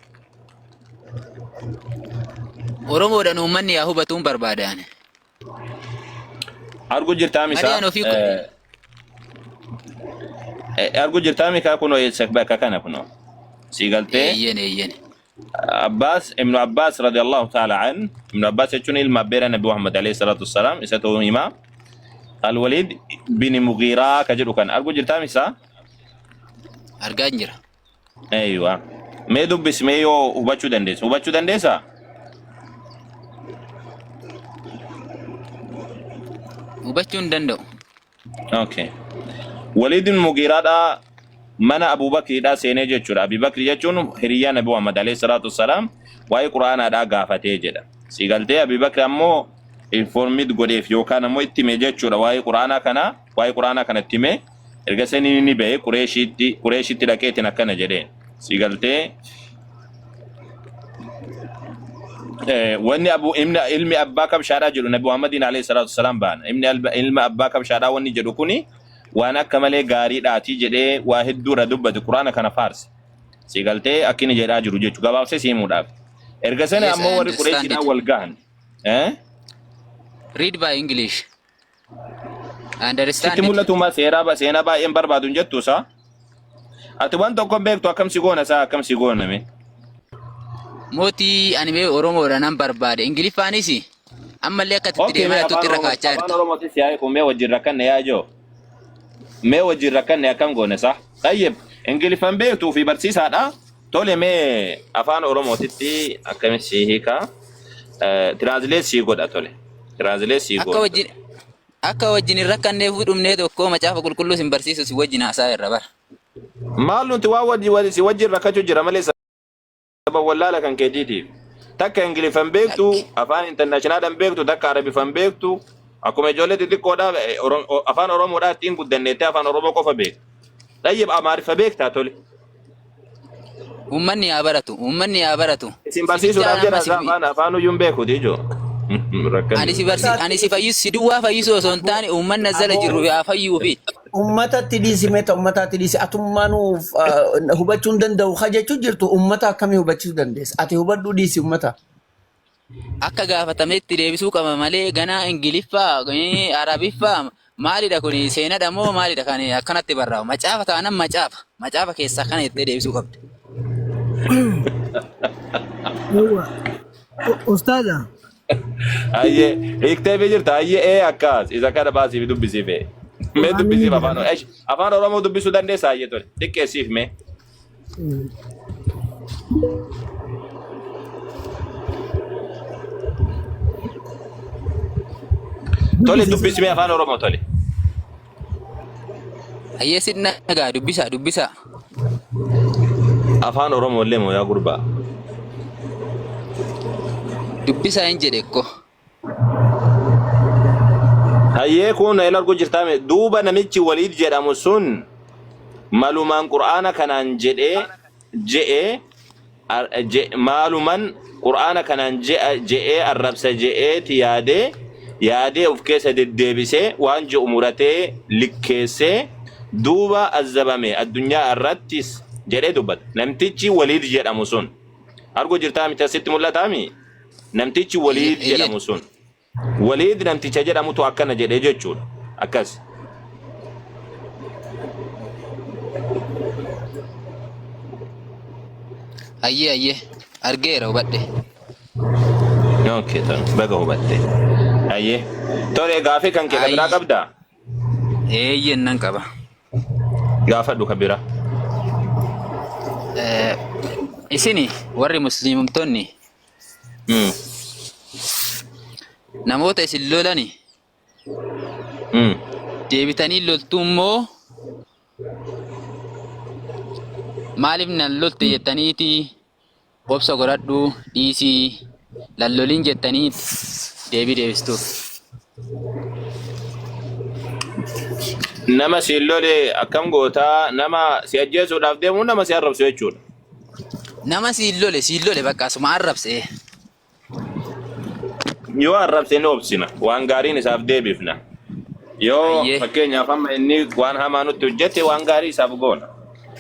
Oromoodhaan uummanni yaa hubatuun barbaada ani. Argu jirtaa Malee misaa? ani ofii Argu jirtaa mikaa kunoo eessa bakka kana kunoo. Si galtee Eeyyen eeyyen. Abbas Ibnu Abbas radiyallahu ta'ala an Ibnu Abbas jechuun ilma abbeera Nabi Muhammad alayhi salaatu wassalaam isatu hima. Al-Walid bin Mughiraa ka jedhu kan argu jirtaa misaa? Argaa hin jira. Eeywa. Mee dubbis mee yoo hubachuu dandeessa. Hubachuu dandeessaa? Hubachuu hin danda'u. Okay. Waliid bin Mugiiraadhaa mana Abu Bakriidhaa seenee jechuudha. Abi Bakri jechuun hiriyyaa Nabi Muhammad alayhi salaatu wassalaam waa'ee Qur'aanaadhaa gaafatee jedha. Si galtee Abi Bakri ammoo informid godheef yookaan ammoo itti hime jechuudha waa'ee Qur'aanaa kana waa'ee Qur'aanaa kana itti hime. Erga sanii ni ba'e Qureeshitti dhaqeetiin akkana jedheen. Si galtee wanni abu ilmi ilmi abbaa kabshaadhaa jedhu Nabi Muhammadiin alayhi salaatu wassalaam baana. Ilmi ilma abbaa kabshaadhaa wanni jedhu kuni waan akka malee gaariidhaati jedhee waa hedduu irra dubbate Quraana kana faarse. Si galtee akka inni jedhaa jiru jechuudha. Gabaabsee si himuudhaaf. Erga sana Yes, I ammoo warri understand Qureeshiidhaan it. wal gahan. Eh? Read by English. I understand Sitti it. mul'atu ma seeraa seenaa baay'een barbaadu hin jettu isaa. Ati waan tokko hin beektu akkam si goona isaa akkam si goona mee. Mootii ani mee Oromoodha nan barbaade. Ingiliffaanis ammallee akka itti Okay, deemaa mee jirtutti afaan irra Oromoo kaachaa afaan jirta. Oromootis yaa'e kun mee wajjin rakkanne yaa ijoo. Mee wajjin rakkanne akkam goone sa? Tayyib, Ingiliffan beektuu fi barsiisaadha. Tole mee afaan Oromootitti akkamitti si hiika? Translate sii godha tole. Translate sii Akka goona wajjin tole. akka wajjin hin rakkanneef dhumnee tokko macaafa qulqulluu sin barsiisu si wajjin haasaa irra bara. Maal nuti waan wajjin si wajjin rakkachuu jira malee saba wallaala kan keetiitiif. Takka Ingiliffan beektu, Lakki. afaan internationalan beektu, takka Arabiffan beektu. Akkuma ijoollee xixiqqoodhaa afaan Oromoodhaa ittiin guddanneettee afaan Oromoo qofa beektu. Tayyib Amaariffa beektaa tole. Uummanni haa baratu. Uummanni haa baratu. Isin Si barsiisuudhaaf bichaan jedha amma si afaan afaan iyyuu hin beekuti ijoo. ani Rakkanni. si barsi ani si fayyisu si duwwaa fayyisuu osoo hin taane uummanni as jala jiru haa fayyuufi. Uummatatti dhiisi meeta uummatatti dhiisi atummaa nuuf hubachuu hin danda'u ka jechuu jirtu uummata akkamii hubachisuu dandeessa ati hubadhuu dhiisi uummata. Akka gaafatametti deebisuu qaba malee ganaa Ingiliffaa, Arabiffaa maalidha kun seenadha moo maalidha kan akkanatti barraa'u macaafa taanaan macaafa macaafa keessaa kana jettee deebisuu qabda. Yawwa. Ustaaza. Ayyee hiiktee fi jirta ayyee ee akkas isa kana baasiif dubbisiif ee. Mee Qur'aanni ni dubbisiif jira. afaan Eish, afaan Oromoo dubbisuu dandeessa ayyee tole xiqqeessiif mee. Tole Dubbisi. dubbisi mee afaan Oromoo tole. Ayyee sidna nagaa dubbisaa dubbisaa. Afaan Oromoo illee moo yaa gurbaa. Dubbisaa hin jedhe ko. Hayyee kun el argu jirtaa mee duuba namichi Waliid jedhamu sun malumaan Qur'aana kanaan jedhee je'ee maaluman Qur'aana kanaan je'a je'ee arrabsa je'eeti yaadee yaadee of keessa deddeebisee waan je'u muratee likkeessee duuba azzabame addunyaa irrattis jedhee dubbata. Namtichi Waliid jedhamu sun argu jirtaa miti asitti mul'ataami? Namtichi Waliid Eeyyen. jedhamu sun Waliid namticha jedhamutu akkana jedhee jechuudha. Akkas. Ayyee ayyee argeera hubadhe. Okay, tole. Baga hubatte. Ayyee. Tole gaafii kan kee ka biraa Ayy. qabdaa? Eeyyen nan qaba. Gaafadhu ka biraa. Isini warri musliimtonni namoota isin lolani deebitanii loltuu immoo maaliif nan lolte jettaniiti obsa godhadhu dhiisii lalloliin jettanii deebii deebistuuf. Nama siin lole akkam gootaa nama si ajjeesuudhaaf deemu nama si arrabsu jechuudha. Nama siin lole bakka asuma arrabse. Yoo arrabse ni obsina. Waan gaariin isaaf deebifna. Yoo Ayyee. fakkeenyaaf amma inni waan hamaa nutti hojjete waan gaarii isaaf goona.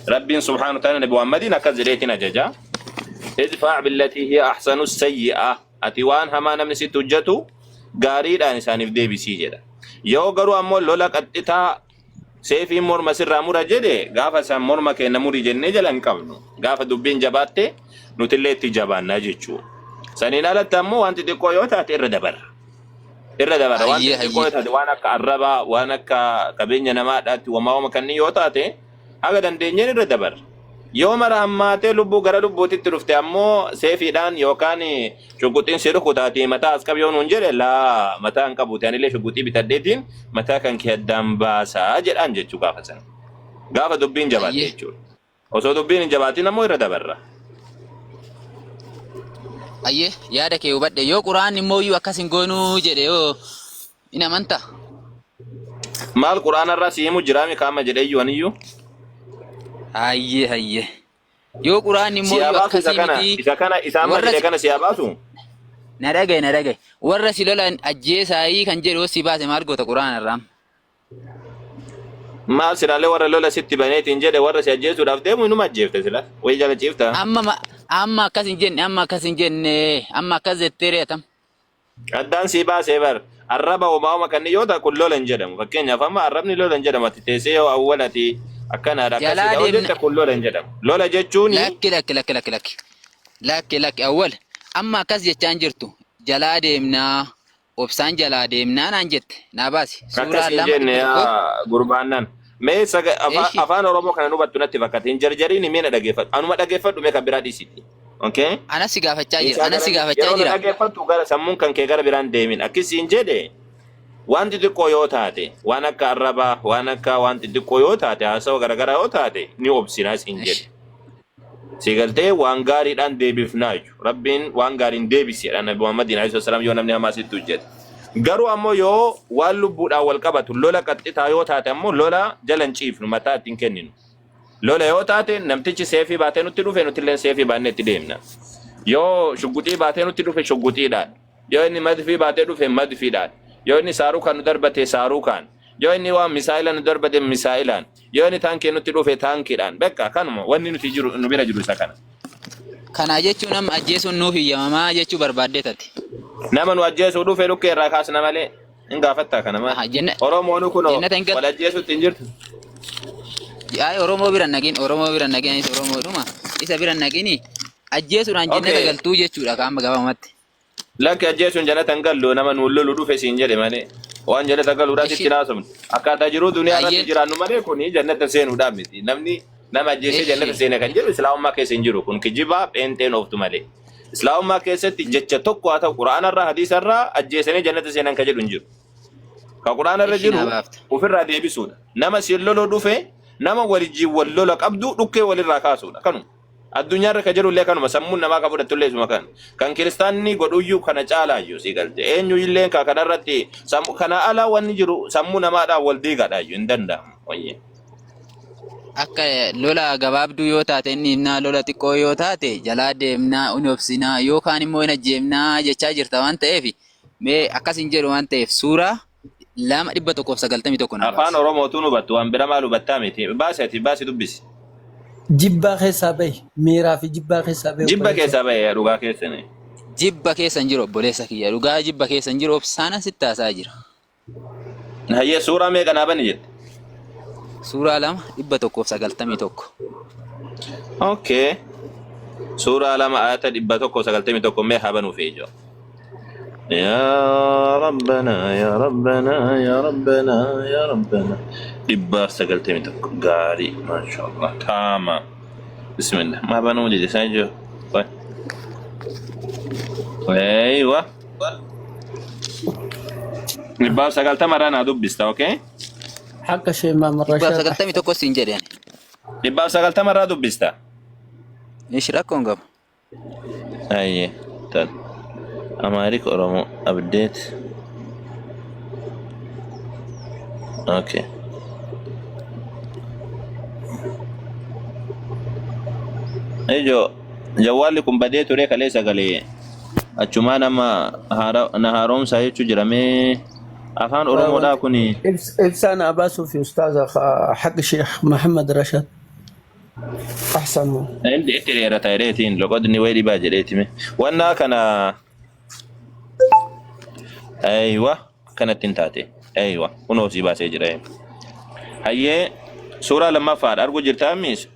Rabbiin subhaanahu wa ta'ala Nabi Muhammadiin akkas jedheetiin ajaja. Idfaa billatii hiya ahsanu sayyi'a. Ati waan hamaa namni sitti hojjetu gaariidhaan isaaniif deebisii jedha. Yoo garuu ammoo lola qaxxitaa seefiin morma sirraa mura jedhe gaafa san morma keenya muri jennee jala hin qabnu. Gaafa dubbiin jabaatte nutillee itti jabaannaa jechuudha. Saniin alatti ammoo wanti xiqqoo yoo taate irra dabarra. Irra dabarra. Wanti Ayyee xiqqoo yoo ayyee. taate waan akka arrabaa, waan akka qabeenya namaadhaatti wamaa wama kanneen yoo taate haga dandeenyeen irra dabarra. Yoo mara hammaatee lubbuu gara lubbuutitti dhufte ammoo seefiidhaan yookaan shugguxiin si rukutaatii mataa as qabi yoo nuun jedhe laa mataa hin qabuuti anillee shugguxii bitadheetiin mataa kan kee addaan baasaa jedhaan jechuu gaafa sana. Gaafa dubbiin jabaatte Ayyee. jechuudha. Osoo dubbiin hin jabaatin ammoo irra dabarra. Ayyee yaada kee hubadhe yoo quraan immoo iyyuu akkas hin goonuu jedhe yoo hin amantaa? Maal quraana irraa si himu jiraami kaama jedhee iyyuu aniyyuu. Hayyee hayyee. Yoo quraan immoo Si haa iyyuu baasu isa akkasii kana miti isa kana isa amma warra jedhe si kana si haa baasu. na dhagaye na dhagaye warra si lolan ajjeesaayii kan jedhu yoo si baase maal goota quraana irraa? Maal silaalee warra lola sitti baneetiin jedhe warra si ajjeesuudhaaf deemu inuma ajjeefte sila. Wayii jala ciifta. Amma amma akkas hin jenne amma akkas hin jenne amma akkas jettee reetam. Addaan sii baasee bar arraba homaa homa kanneen yoo ta'a kun lola hin jedhamu. Fakkeenyaaf amma arrabni lola hin jedhamu. Ati teessee yoo awwal ati akkanaadha Jalaa akkasiidha yoo deemna. jette kun lola hin jedhamu. Lola jechuun Lakki lakki lakki lakki lakki lakki lakki awwal amma akkas jechaan jirtu jalaa deemnaa obsaan jalaa deemnaa naan jette naa baasi akkas suuraa hin lama jenne dhibba tokkoof yaa gurbaannan. Mee eshi afaan Oromoo kana nu hubattu natti fakkaate hin jarjariin mee na dhageeffadhu. Anuma dhageeffadhu mee kan biraa dhiisiti. Okay? anas si gaafachaa jira Isaa anas si gara gaafachaa yeroo na jira dhageeffattu gara sammuun kan kee gara biraan deemin. Akkasiin jedhe waan xixiqqoo yoo taate waan akka arrabaa waan akka waan xixiqqoo yoo taate haasawa garaagaraa yoo taate ni obsinaa siin jedhe. eshi Si galtee waan gaariidhaan deebifnaa jechuudha. Rabbiin waan gaariin deebisi jedha Nabi Muhammadiin alayhi salaam yoo namni hamaa sitti hojjete. Garuu ammoo yoo waan lubbuudhaan wal qabatu lola qaxxitaa yoo taate ammoo lola jala hin ciifnu mataa ittiin kenninu. Lola yoo taate namtichi seefii baatee nutti dhufe nutillee seefii baannee itti deemna. Yoo shugguxii baatee nutti dhufe shugguxiidhaan. Yoo inni madfii baatee dhufe madfiidhaan. Yoo inni saaruu kan nu darbate saaruu kaan. Yoo inni waan misaa'ila nu darbate misaa'ilaan. Yoo inni taankii nutti dhufe taankiidhaan. Bakka kanuma wanni nuti jiru nu bira jiru isa kana. Kana jechuun amma ajjeesuun nuuf hiyyamamaa jechuu barbaaddee tate. Nama nu ajjeesuu dhufe dhukkee irraa kaasna malee hin gaafattaa kana maal. Aha, Oromoon kunoo jannata hin wal gal ajjeesuutti hin jirtu. Ay Oromoo bira naqin Oromoo bira naqin anis Oromoodhuma isa bira naqini ajjeesuudhaan jannata Okay. galtuu jechuudha qaama gabaabumatti. Lakki ajjeesuun jannata hin gallu nama nuun lolu dhufe siin jedhe malee. Waan jannata galuudhaaf Ishi itti naasofnu. Akkaataa jiruu duniyaa irratti ayyee jiraannu malee kuni jannata seenuudhaaf miti. Namni nama ajjeesee jannata ishi seene kan jedhu islaamummaa keessa hin jiru. Kun kijibaa pheenxeen ooftu malee. Islaamummaa keessatti jecha tokko haa ta'u quraanarraa hadiisarraa ajjeesanii jannata seenan kan jedhu hin jiru. Ka quraana irra ishi jiru naa baafta. ofirraa deebisuudha. Nama siin loluu dhufe nama walijjiin wal lola qabdu dhukkee walirraa kaasuudha. Kanuma. Addunyaa irra ka jiru illee kanuma sammuun namaa ka fudhattu illee isuma kana. Kan kiristaanni godhuyyuu kana caalaayyuu si galte. Eenyu illee ka kanarratti kana ala wanni jiru sammuu namaadhaan wal diigaadhaayyuu hin danda'amu. Wayyee. Akka lola gabaabduu yoo taate inni himnaa lola xiqqoo yoo taate jalaa deemnaa hin obsinaa yookaan immoo hin ajjeemnaa jechaa jirta waan ta'eef mee akkas hin jedhu waan ta'eef suuraa 2 191 naa Afaan baasi. Oromootuun hubattu waan bira maal hubattaa miti. Baasi ati baasi dubbisi. Jibbaa keessaa bahi. Miiraa fi jibbaa keessaa bahi Jibba obboleessa. keessaa bahe dhugaa keessani. Jibba keessa hin jiru obboleessa kiyya dhugaa jibba keessa hin jiru obsaanan sitti haasaa jira. Hayyee suuraa meeqa naa bani jette? Suuraa 2 191. Okay. Suuraa 2 ayata 191 mee haa banuuf ijoo. Yaa Rabbana yaa Rabbana yaa Rabbana yaa Rabbana 191 gaarii maashaallah taama bismillah maa banuu dide isaan ijoo. Eeywa. 190 irraa naa dubbista okay? Haqa ishee Maamar Dhibbaaf Rashaad. sagaltamii tokko siin jedhe ani. 190 irraa dubbista. Ishi rakkoon qabu. Ayyee tal. Amaarik Oromoo update. Okay. Ijoo jawwaalli kun badee ture kalee sagalee. Achumaan amma na haaromsaa jechuu jira mee afaan Oromoodhaa kuni. Ibsaan Abaasuu fi Ustaaza Haqi Sheekh Mahammad Rashad Ahsan hoo. Inni itti dheerata jedheetiin loqodni wayi dhibaa jedheetime. Wannaa kana aywa kanatti hin taate aywa kunoo sii baasee jira. Hayyee suuraa lammaffaadha arguu jirtaa miis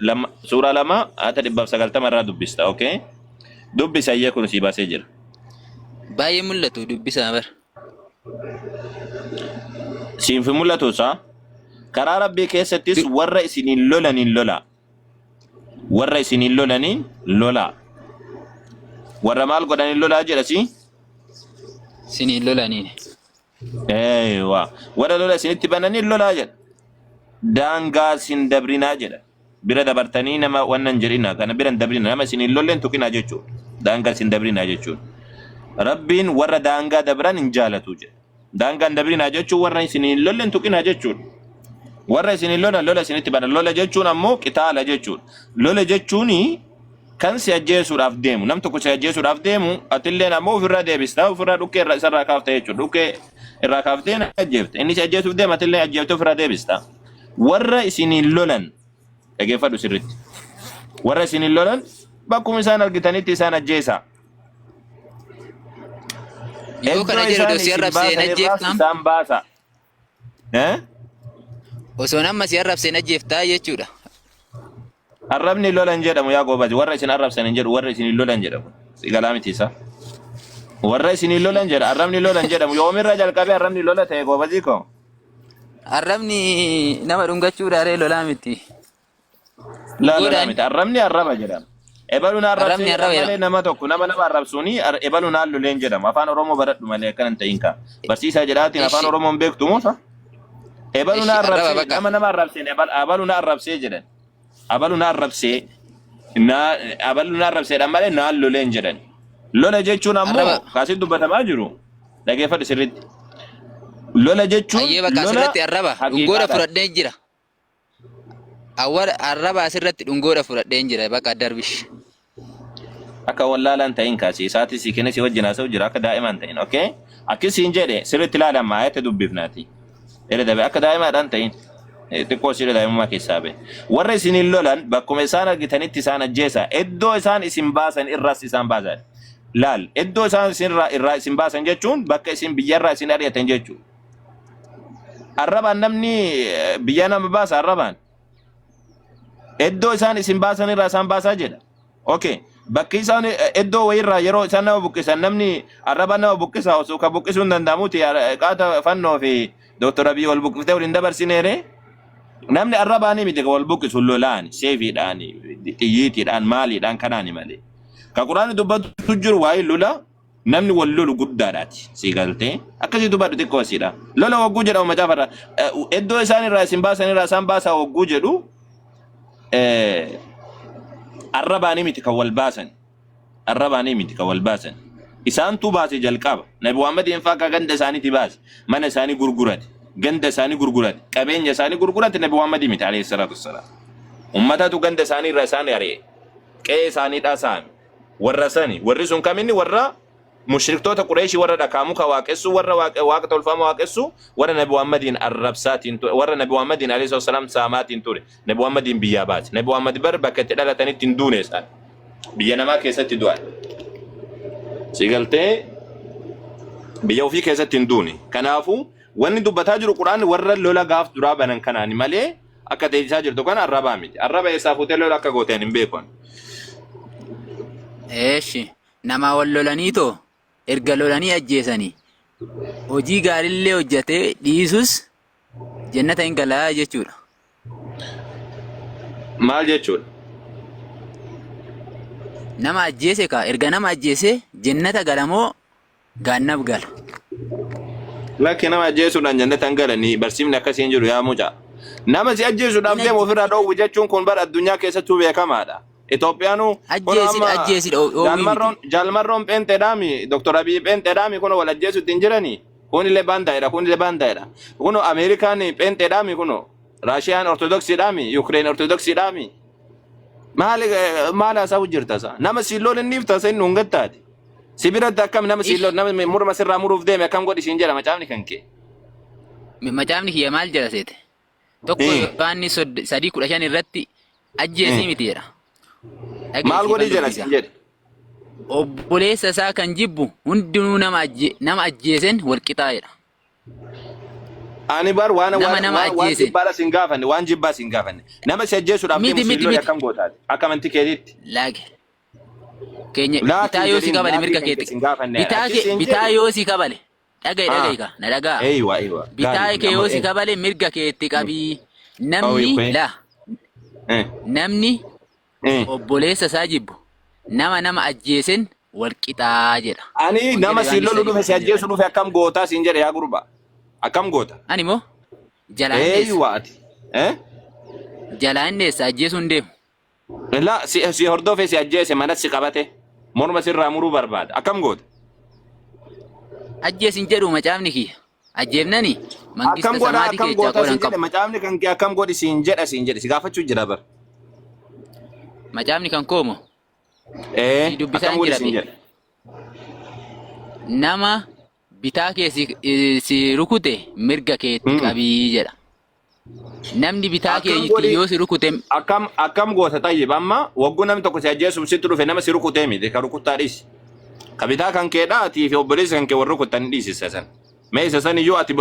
suuraa 2 ayata 190 irraa dubbista okay. Dubbisi hayyee kun sii baasee jira. Baay'ee mul'atu dubbisaa bar. Siif hin mul'atu isaa? Karaa Rabbii keessattis warra isiniin lolaniin lolaa. Warra isiniin lolaniin lolaa. Warra maal godhaniin lolaa jedha si? Siniin lolaniin. Eeywa. Warra lola isinitti bananiin lolaa jedha. Daangaa sin dabrinaa jedha. Bira dabartanii nama wannan hin jedhina. Kana bira hin dabrina. Nama isin hin lolleen tuqinaa jechuudha. Daangaa isin dabrinaa jechuudha. Rabbiin warra daangaa dabran hin jaalatu jedha. Daangaa hin dabrinaa jechuun warra isin hin lolleen tuqinaa jechuudha. Warra isin hin lolan lola isinitti banan. Lola jechuun ammoo qitaala jechuudha. Lola jechuun kan si ajjeesuudhaaf deemu. Nam tokko si ajjeesuudhaaf deemu atilleen ammoo ofirraa deebista. Ofirraa dhukkee irraa isarraa kaafta jechuudha. Dhukkee irraa kaaftee na ajjeefta. Inni si ajjeesuuf deema atillee ajjeeftee ofirraa deebista. Warra isiniin lolan dhageeffadhu sirritti. Warra isiniin lolan bakkuma isaan argitanitti isaan ajjeesaa. Yoo kana Iddoo jedhu isaan osoo si isin arrabsee hin baasan irraas ajjeeftaam. isaan baasa. Eh? Osoo nama si arrabsee hin ajjeeftaa jechuudha. Arrabni lola hin jedhamu yaa goobazi. Warra isin arrabsan hin jedhu warra isin lolan jedhamu. Si galaa miti isa. Warra isin lolan jedha. Arrabni lola hin jedhamu. Yoomirra jalqabee arrabni lola ta'e goobazii koo? Arrabni nama dhungachuudha ree lolaa miti. Laa lolaa Godhaan. miti. Arrabni arraba jedhama. Ebalu na arrabsee Arrabni jedhama arraba malee jedhama. nama tokko nama nama arrabsuuni ebalu naan loleen jedhama. Afaan Oromoo baradhu malee akkana hin ta'in kaa. Barsiisaa jedhaatiin afaan Ishi. Oromoo hin beektu moo sa? Ebalu Ishi na arraba arrabsee bakka. nama nama arrabseen abalu na arrabsee jedhan. Abalu na arrabsee na abalu na arrabseedhaan malee naan loleen jedhan. Lola jechuun ammoo Arraba. kaasii dubbatamaa jiru. Dhageeffadhu sirriitti. Lola jechuun Ayyee bakka lola asirratti arraba dhungoodha haqiiqaadha. fudhadheen jira. Awwara arraba asirratti dhungoodha fudhadheen jira bakka darbish. Akka wallaalaan ta'in kaasi isaatii si kenne si wajjin haasa'u jira akka daa'imaan ta'in okay akkisiin jedhe sirriitti ilaali amma ayata dubbifnaati irra dabe akka daa'imaadhaan ta'in xiqqoo sirra daa'imummaa keessaa ba'e warra isiniin lolan bakkuma isaan argitanitti isaan ajjeesa iddoo isaan isin baasan irraas isaan baasan laal iddoo isaan isin irraa isin baasan jechuun bakka isin biyyarraa isin ari'atan jechuudha arrabaan namni biyyaa nama baasa arrabaan Iddoo isaan isin baasan irraa isaan baasaa jedha. Okay. Bakki isaan iddoo wayirraa yeroo isaan nama buqqisan namni arraba nama buqqisa osoo ka buqqisuu hin danda'amuti qaata fannoo fi Dr. Abiy wal buqqiftee waliin dabarsineere. Namni arrabaanii miti ka wal buqqisu lolaan, seefiidhaan, xiyyiitiidhaan, maaliidhaan kanaani malee. Ka quraanni dubbatu jiru waa'ee lola Namni wal lolu guddaadhaati. Sii galtee? Akkasii dubbadhu xiqqoo asiidha. Lola wagguu jedhamu macaafa irraa. Iddoo isaan irraa isin baasan irraa isaan baasaa wagguu jedhu arrabaanii miti kan wal baasan. Arrabaanii miti kan wal baasan. Isaantu baase jalqaba. Nabi Muhammadiin fa'aa akka ganda isaaniitti baase. Mana isaanii gurgurate. Ganda isaanii gurgurate. Qabeenya isaanii gurgurate Nabi Muhammadii miti alayhi salaatu wassalaam. Ummatatu ganda isaanii irraa isaan ari'e. Qe'ee isaaniidhaa saame. Warra sani. Warri sun kaminni warra mushriktoota Qureeshii warra dhakaa muka waaqessu, warra waaqa waaqa tolfama waaqessu, warra Nabi Muhammadiin arrabsaatiin ture, warra Nabi Muhammadiin alayhi salaatu wassalaam saamaatiin ture. Nabi Muhammadiin biyyaa baase. Nabi Muhammad bar bakka itti dhalatanitti hin duune isaan. Biyya namaa keessatti du'an. Si galtee biyya ofii keessatti hin duune. Kanaafuu wanni dubbataa jiru Qur'aanni warra lola gaaf duraa banan kanaani malee Akka teessisaa jirtu kana arrabaa miti. Arraba eessaa fuutee lola akka goote ani hin beeku ani. Eeshi namaa wal lolanii too erga lolanii ajjeesanii hojii gaariillee hojjetee dhiisus jannata hin galaa jechuudha. Maal jechuudha? Nama ajjeese kaa erga nama ajjeesee jannata gala moo Gaannab gala. Lakki nama ajjeesuudhaan jannata hin galanii barsiifni akkasii hin jiru yaa mucaa. Nama si ajjeesuudhaaf Hin deemu ofirraa dhoowwu jechuun kun bara addunyaa keessattuu beekamaadha. Itoophiyaanuu kun Ajjeesidha amma ajjeesidha dhoowwii miti. jaalmarroon jaalmarroon pheenxeedhaami Dr. Abiy pheenxeedhaami kun wal ajjeesuutti hin jiranii. Kunillee baandaa'edha kunillee baandaa'edha. Kun Ameerikaan pheenxeedhaami kun Raashiyaan Ortodoksiidhaami Yukireen Ortodoksiidhaami. Maali maal haasa'u jirta sa? Nama siin loon inni ifta sa inni hungattaati. Si biratti akkam nama siin Ish. lolu, nama murma sirraa muruuf deeme akkam godhi siin jedha macaafni kan kee. Macaafni kiyya maal jedha seete? Tokko Yohaannis 3:15 irratti ajjeesii miti jedha. Dhaga'i Maal godhi siifan jedha dubbisa. siin jedhe. Obboleessa isaa kan jibbu hundinuu nama ajjeesen wal qixaa jedha. Ani bar waan Nama waan nama waan waan ajjeese. jibbaadha sin gaafanne, waan jibbaa sin gaafanne. Nama si ajjeesuudhaaf Miti deemu siin miti lole miti. akkam gootaati? Akka amantii keetiitti. Laage. Keenya Laaki bitaa hin yoo si jedhin kabale laakii mirga kan kee keetti. sin gaafanne. Bitaa Achi kee siin bitaa jedhe. yoo si kabale. Dhaga'i Ah. dhaga'i ka na dhagaa. Eeywa eeywa. Bitaa Gaarii kee amma yoo si kabale mirga keetti qabii. Namni Oyi laa namni obboleessa isaa jibbu nama nama ajjeesen wal qixaa jedha. Ani Wangeela nama siin Yohaannis lolu sadii dhufe kudha si shan ajjeesu irratti. dhufe akkam gootaa siin jedhe yaa gurbaa. Akkam goota? Ani moo jalaa hin dheessa. Eeywa ati. Eh? Jalaa hin dheessa ajjeesuu hin deemu. La si hordofe si ajjeese mana si qabate morma sirraa muruu barbaada. Akkam goota? Ajjees hin jedhu macaafni kiyya. Ajjeefnani mangista Akkam godha samaatii akkam keessaa goota qooda siin hin jedhe qabu. macaafni kan kee akkam godhi siin jedhe si gaafachuu jira bar. Macaafni kan koomo Ee si dubbisaan akkam godhi jira siin be. jedhe. Nama bitaa kee si rukute mirga keetti qabii jedha. Namni bitaa Akkam keetti godhi yoo si rukute akkam goota tayyib amma wagguu namni tokko si ajjeesuuf sitti dhufe nama si rukutee miti ka rukuttaa dhiisi. Ka bitaa kan kee dha atii fi obboleessi kan kee warri rukuttan dhiisisa san. Mee isa san iyyuu ati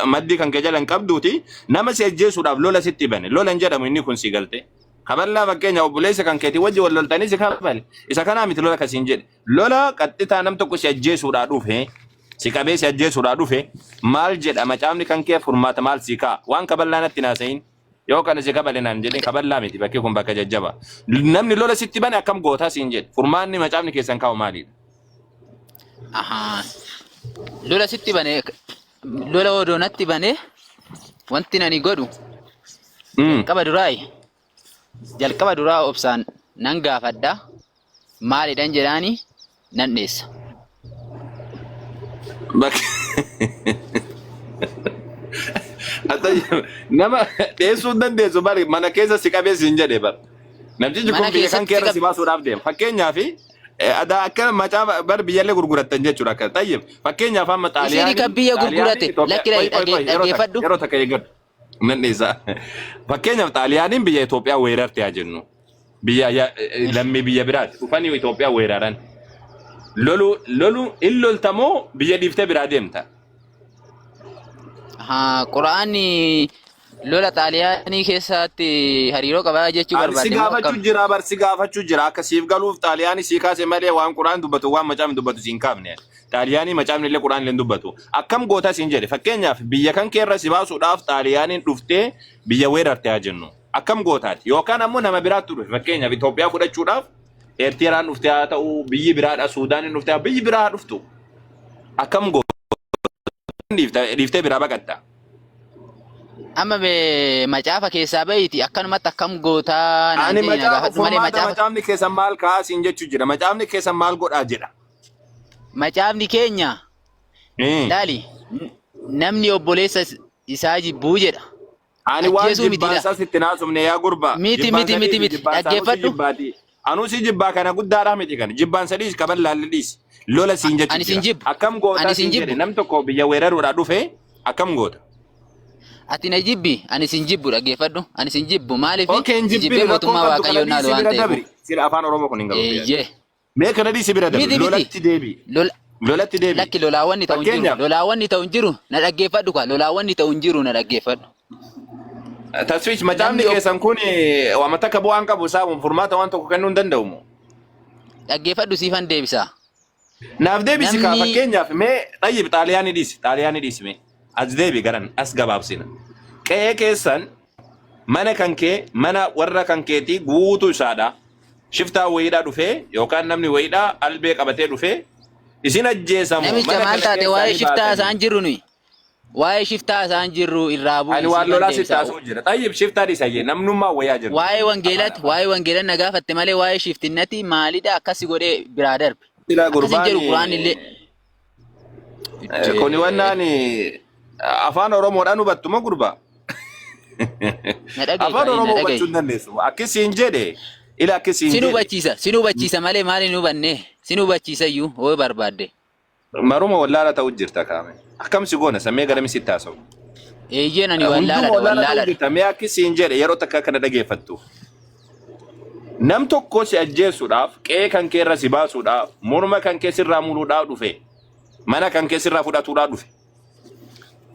maddii kan kee jala hin qabduuti nama si ajjeesuudhaaf lola sitti bane lola hin jedhamu inni kun si galte. Kaballaa fakkeenya obboleessa kan keetii wajji wal loltanii si kabale isa kanaa miti lola kasiin jedhe. Lola qaxxitaa nam tokko si ajjeesuudhaa dhufe si qabee si ajjeesuudhaa dhufe maal jedha macaafni kan kee furmaata maal si kaa'a waan kaballaa natti naasayin. Yoo kana si kabale naan jedhin kaballaa miti bakki kun bakka jajjaba. Namni lola sitti bane akkam gootaa siin jedhe. Furmaanni macaafni keessan kaa'u maalidha? Ahaa. Lola sitti bane lola odoo natti bane wanti nani godhu jalqaba duraa obsaan nan gaafadha maalidhan jedhaani nan dheessa. Bakka nama dheessuu hin dandeessu bari mana keessa si qabee siin jedhe bar. Namtichi Mana kun biyya kan keessatti si keerra si qabe. baasuudhaaf deema. Fakkeenyaaf adaa akka macaafa bar biyyallee gurgurattan jechuudha akka tayyib. Fakkeenyaaf amma Isini Xaaliyaanii kan biyya Xaaliyaanii gurgurate Itoophiyaa lakki qoy qoy qoy yeroo takka dhaggeeffadhu. yeroo takka eeggadhu. Nan dhiisa. Fakkeenyaaf Xaaliyaaniin biyya Itoophiyaa weerarte haa jennu. Biyya lammii biyya biraati. Dhufanii Itoophiyaa weeraran. Lolu lolu in loltamoo biyya dhiiftee biraa deemta. Ahaa, Qura'aanni lola Xaaliyaanii keessatti hariiroo qabaa jechuu Ani si barbaadde moo gaafachuu akkam? jira bar si gaafachuu jira akka siif galuuf Xaaliyaanii sii kaase malee waan Qura'aan dubbatu waan macaafni dubbatu siin kaafne. Xaaliyaanii macaafni illee Qura'aan illee dubbatu. Akkam gootaa siin jedhe fakkeenyaaf biyya kan keerra si baasuudhaaf Xaaliyaaniin dhuftee biyya weerarte haa jennu. Akkam gootaati yookaan ammoo nama biraatti dhufe fakkeenyaaf Itoophiyaa fudhachuudhaaf Eertiraan dhuftee haa ta'u biyyi biraadha Suudaaniin dhuftee haa biyyi biraa haa dhuftu. Akkam goota dhiiftee biraa baqatta. Amma mee macaafa keessaa bahiiti akkanumatti akkam gootaa naan Ani jedhi na macaafa gaafadhu malee furmaata macaafa macaafni keessan maal kaa'aa siin jechuu jira. Macaafni keessan maal godhaa jedha. Macaafni keenya laali namni obboleessa isaa jibbuu jedha. Ani waan Ajjeesuu miti jibbaan la. isaas itti naasumne yaa gurbaa. Miti Jibbaan miti miti sadiisi miti jibbaan saanuu si dhaggeeffadhu. jibbaati. Anuu si jibbaa kana guddaadhaa miti kana. Jibbaan sadiis kaban laalli dhiisi. Lola siin jechu Ani sin jira. jibbu. Akkam gootaa Ani sin siin jedhe jibbu. nam tokko biyya weeraruudhaa dhufe akkam goota? Ati na jibbi ani sin jibbu dhaggeeffadhu. Ani sin jibbu maaliif Okay hin si jibbin jibbee rakkoon mootummaa qabdu kana Waaqayyoon naalu dhiisi waan bira ta'eefu. dabri. Sila afaan Oromoo kun hin galu. Eeyyee. Mee kana dhiisi bira dabri. Miti miti. Lolatti deebi. Lola Lolatti deebi. Lakki lolaawwanni ta'u hin jiru. Fakkeenyaaf Lolaawwanni ta'u hin jiru. Na dhaggeeffadhu kaa. Lolaawwanni ta'u hin jiru na dhaggeeffadhu. Tasfiich macaafni Namni ob keessan kun waan takka bu'aan qabu isaa furmaata waan tokko kennuu hin danda'u moo? Dhaggeeffadhu siifan deebisa. Naaf deebisi kaa Namni fakkeenyaaf mee xayyib Xaaliyaanii dhiisi mee as deebi garan as gabaabsina. Qe'ee keessan mana kan kee mana warra kan keetii guutuu isaadha. Shiftaa wayiidhaa dhufee yookaan namni wayiidhaa albee qabatee dhufee isin ajjeesamu Namicha mana maal kana taate keessaa waa'ee ni shiftaa baatanii. isaan jirru nuyi. Waa'ee shiftaa isaan jirru irraa bu'i Ani waan siifan lolaa sitti deebisa. haasa'u jira. Xayyib shiftaa dhiisa jee namnummaa wayyaa jirtu. Waa'ee Afaan wangeelatti afaan. waa'ee wangeelatti na gaafatte malee waa'ee shiftinnati maalidha akkasi godhee biraa darbe. Silaa Akkas hin gurbaan jedhu Quraan illee. kuni wannaan afaan Oromoodhaan hubattu moo gurbaa? Na dhaga'i Afaan kaa na Oromoo dhaga'i. hubachuu hin dandeessu. Akkasiin jedhe Ila akkasiin Sin jedhe. hubachiisa, sin hubachiisa malee maal hin hubanne? Sin hubachiisa iyyuu hoo barbaadde. Maruma wallaala ta'u jirta kaame. Akkam si goona sammee gara misitti haasa'u. Eeyyeen ani Hunduma wallaaladha, wallaala ta'u wallaaladha. jirta. Mee akkasiin jedhe yeroo takka kana dhageeffattu. Nam tokko si ajjeesuudhaaf, qe'ee kan kee irra si baasuudhaaf, morma kan kee sirraa muruudhaaf dhufe, mana kan kee sirraa fudhatuudhaaf dhufe.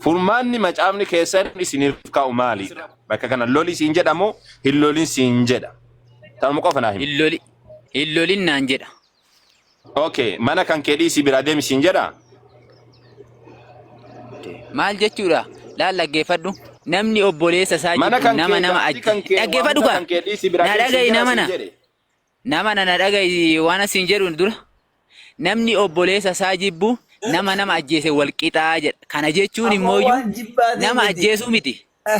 Furmaanni macaafni keessan isiniif kaa'u maalidha? Bakka kana loli siin jedha moo hin lolin siin jedha? Tanuma qofa naa himi. Hin loli, hin lolin naan jedha. Okay, mana kan kee dhiisii biraa deemi siin jedha? Maal jechuudha? Laal dhaggeeffadhu. Namni obboleessa isaa Mana jibbu kan nama kee nama jaartii kan ajje. kee waan Dhaggeeffadhu hunda kaa. kan kee dhiisii biraa Na deemi siin dhaga'i jedha nama siin na. jedhe. Nama na na dhaga'i waan asiin jedhu dura. Namni obboleessa isaa jibbu nama nama ajjeese wal qixaa jedha. Kana jechuun Ammoo immooyyuu waan jibbaatii nama miti. ajjeesuu miti.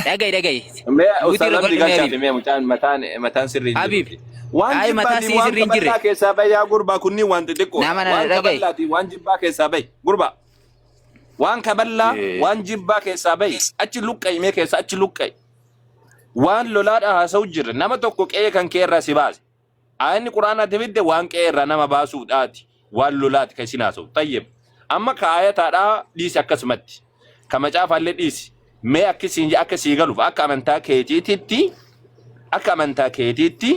Dhaga'i dhaga'i. Mee Muti ustaaz irra Abdii godhu mee galchaa fi Habiib. mee mucaan mataan mataan sirrii hin Habiib. jiruuti. Waan Ay mataa jibbaatii sii waan sirrii hin jirre. kaballaa keessaa bahi yaa gurbaa kunniin waan xixiqqoodha. Nama na Waan dhaga'i. kaballaatii waan jibbaa keessaa bahi gurbaa. Waan kaballaa waan jibbaa keessaa bahi achi luqqa'i mee keessaa achi luqqa'i. Waan lolaadha haasa'u jirra nama tokko qe'ee kan kee irraa si baase. Aayanni Qur'aanaatti fidde waan qe'ee irraa nama baasuudhaati. Waan lolaati kan isin haasa'u. Tayyib. Amma ka aayataadhaa dhiisi akkasumatti. Ka macaafaallee dhiisi. Mee akki siin akka sii galuuf akka amantaa keetiititti akka amantaa keetiitti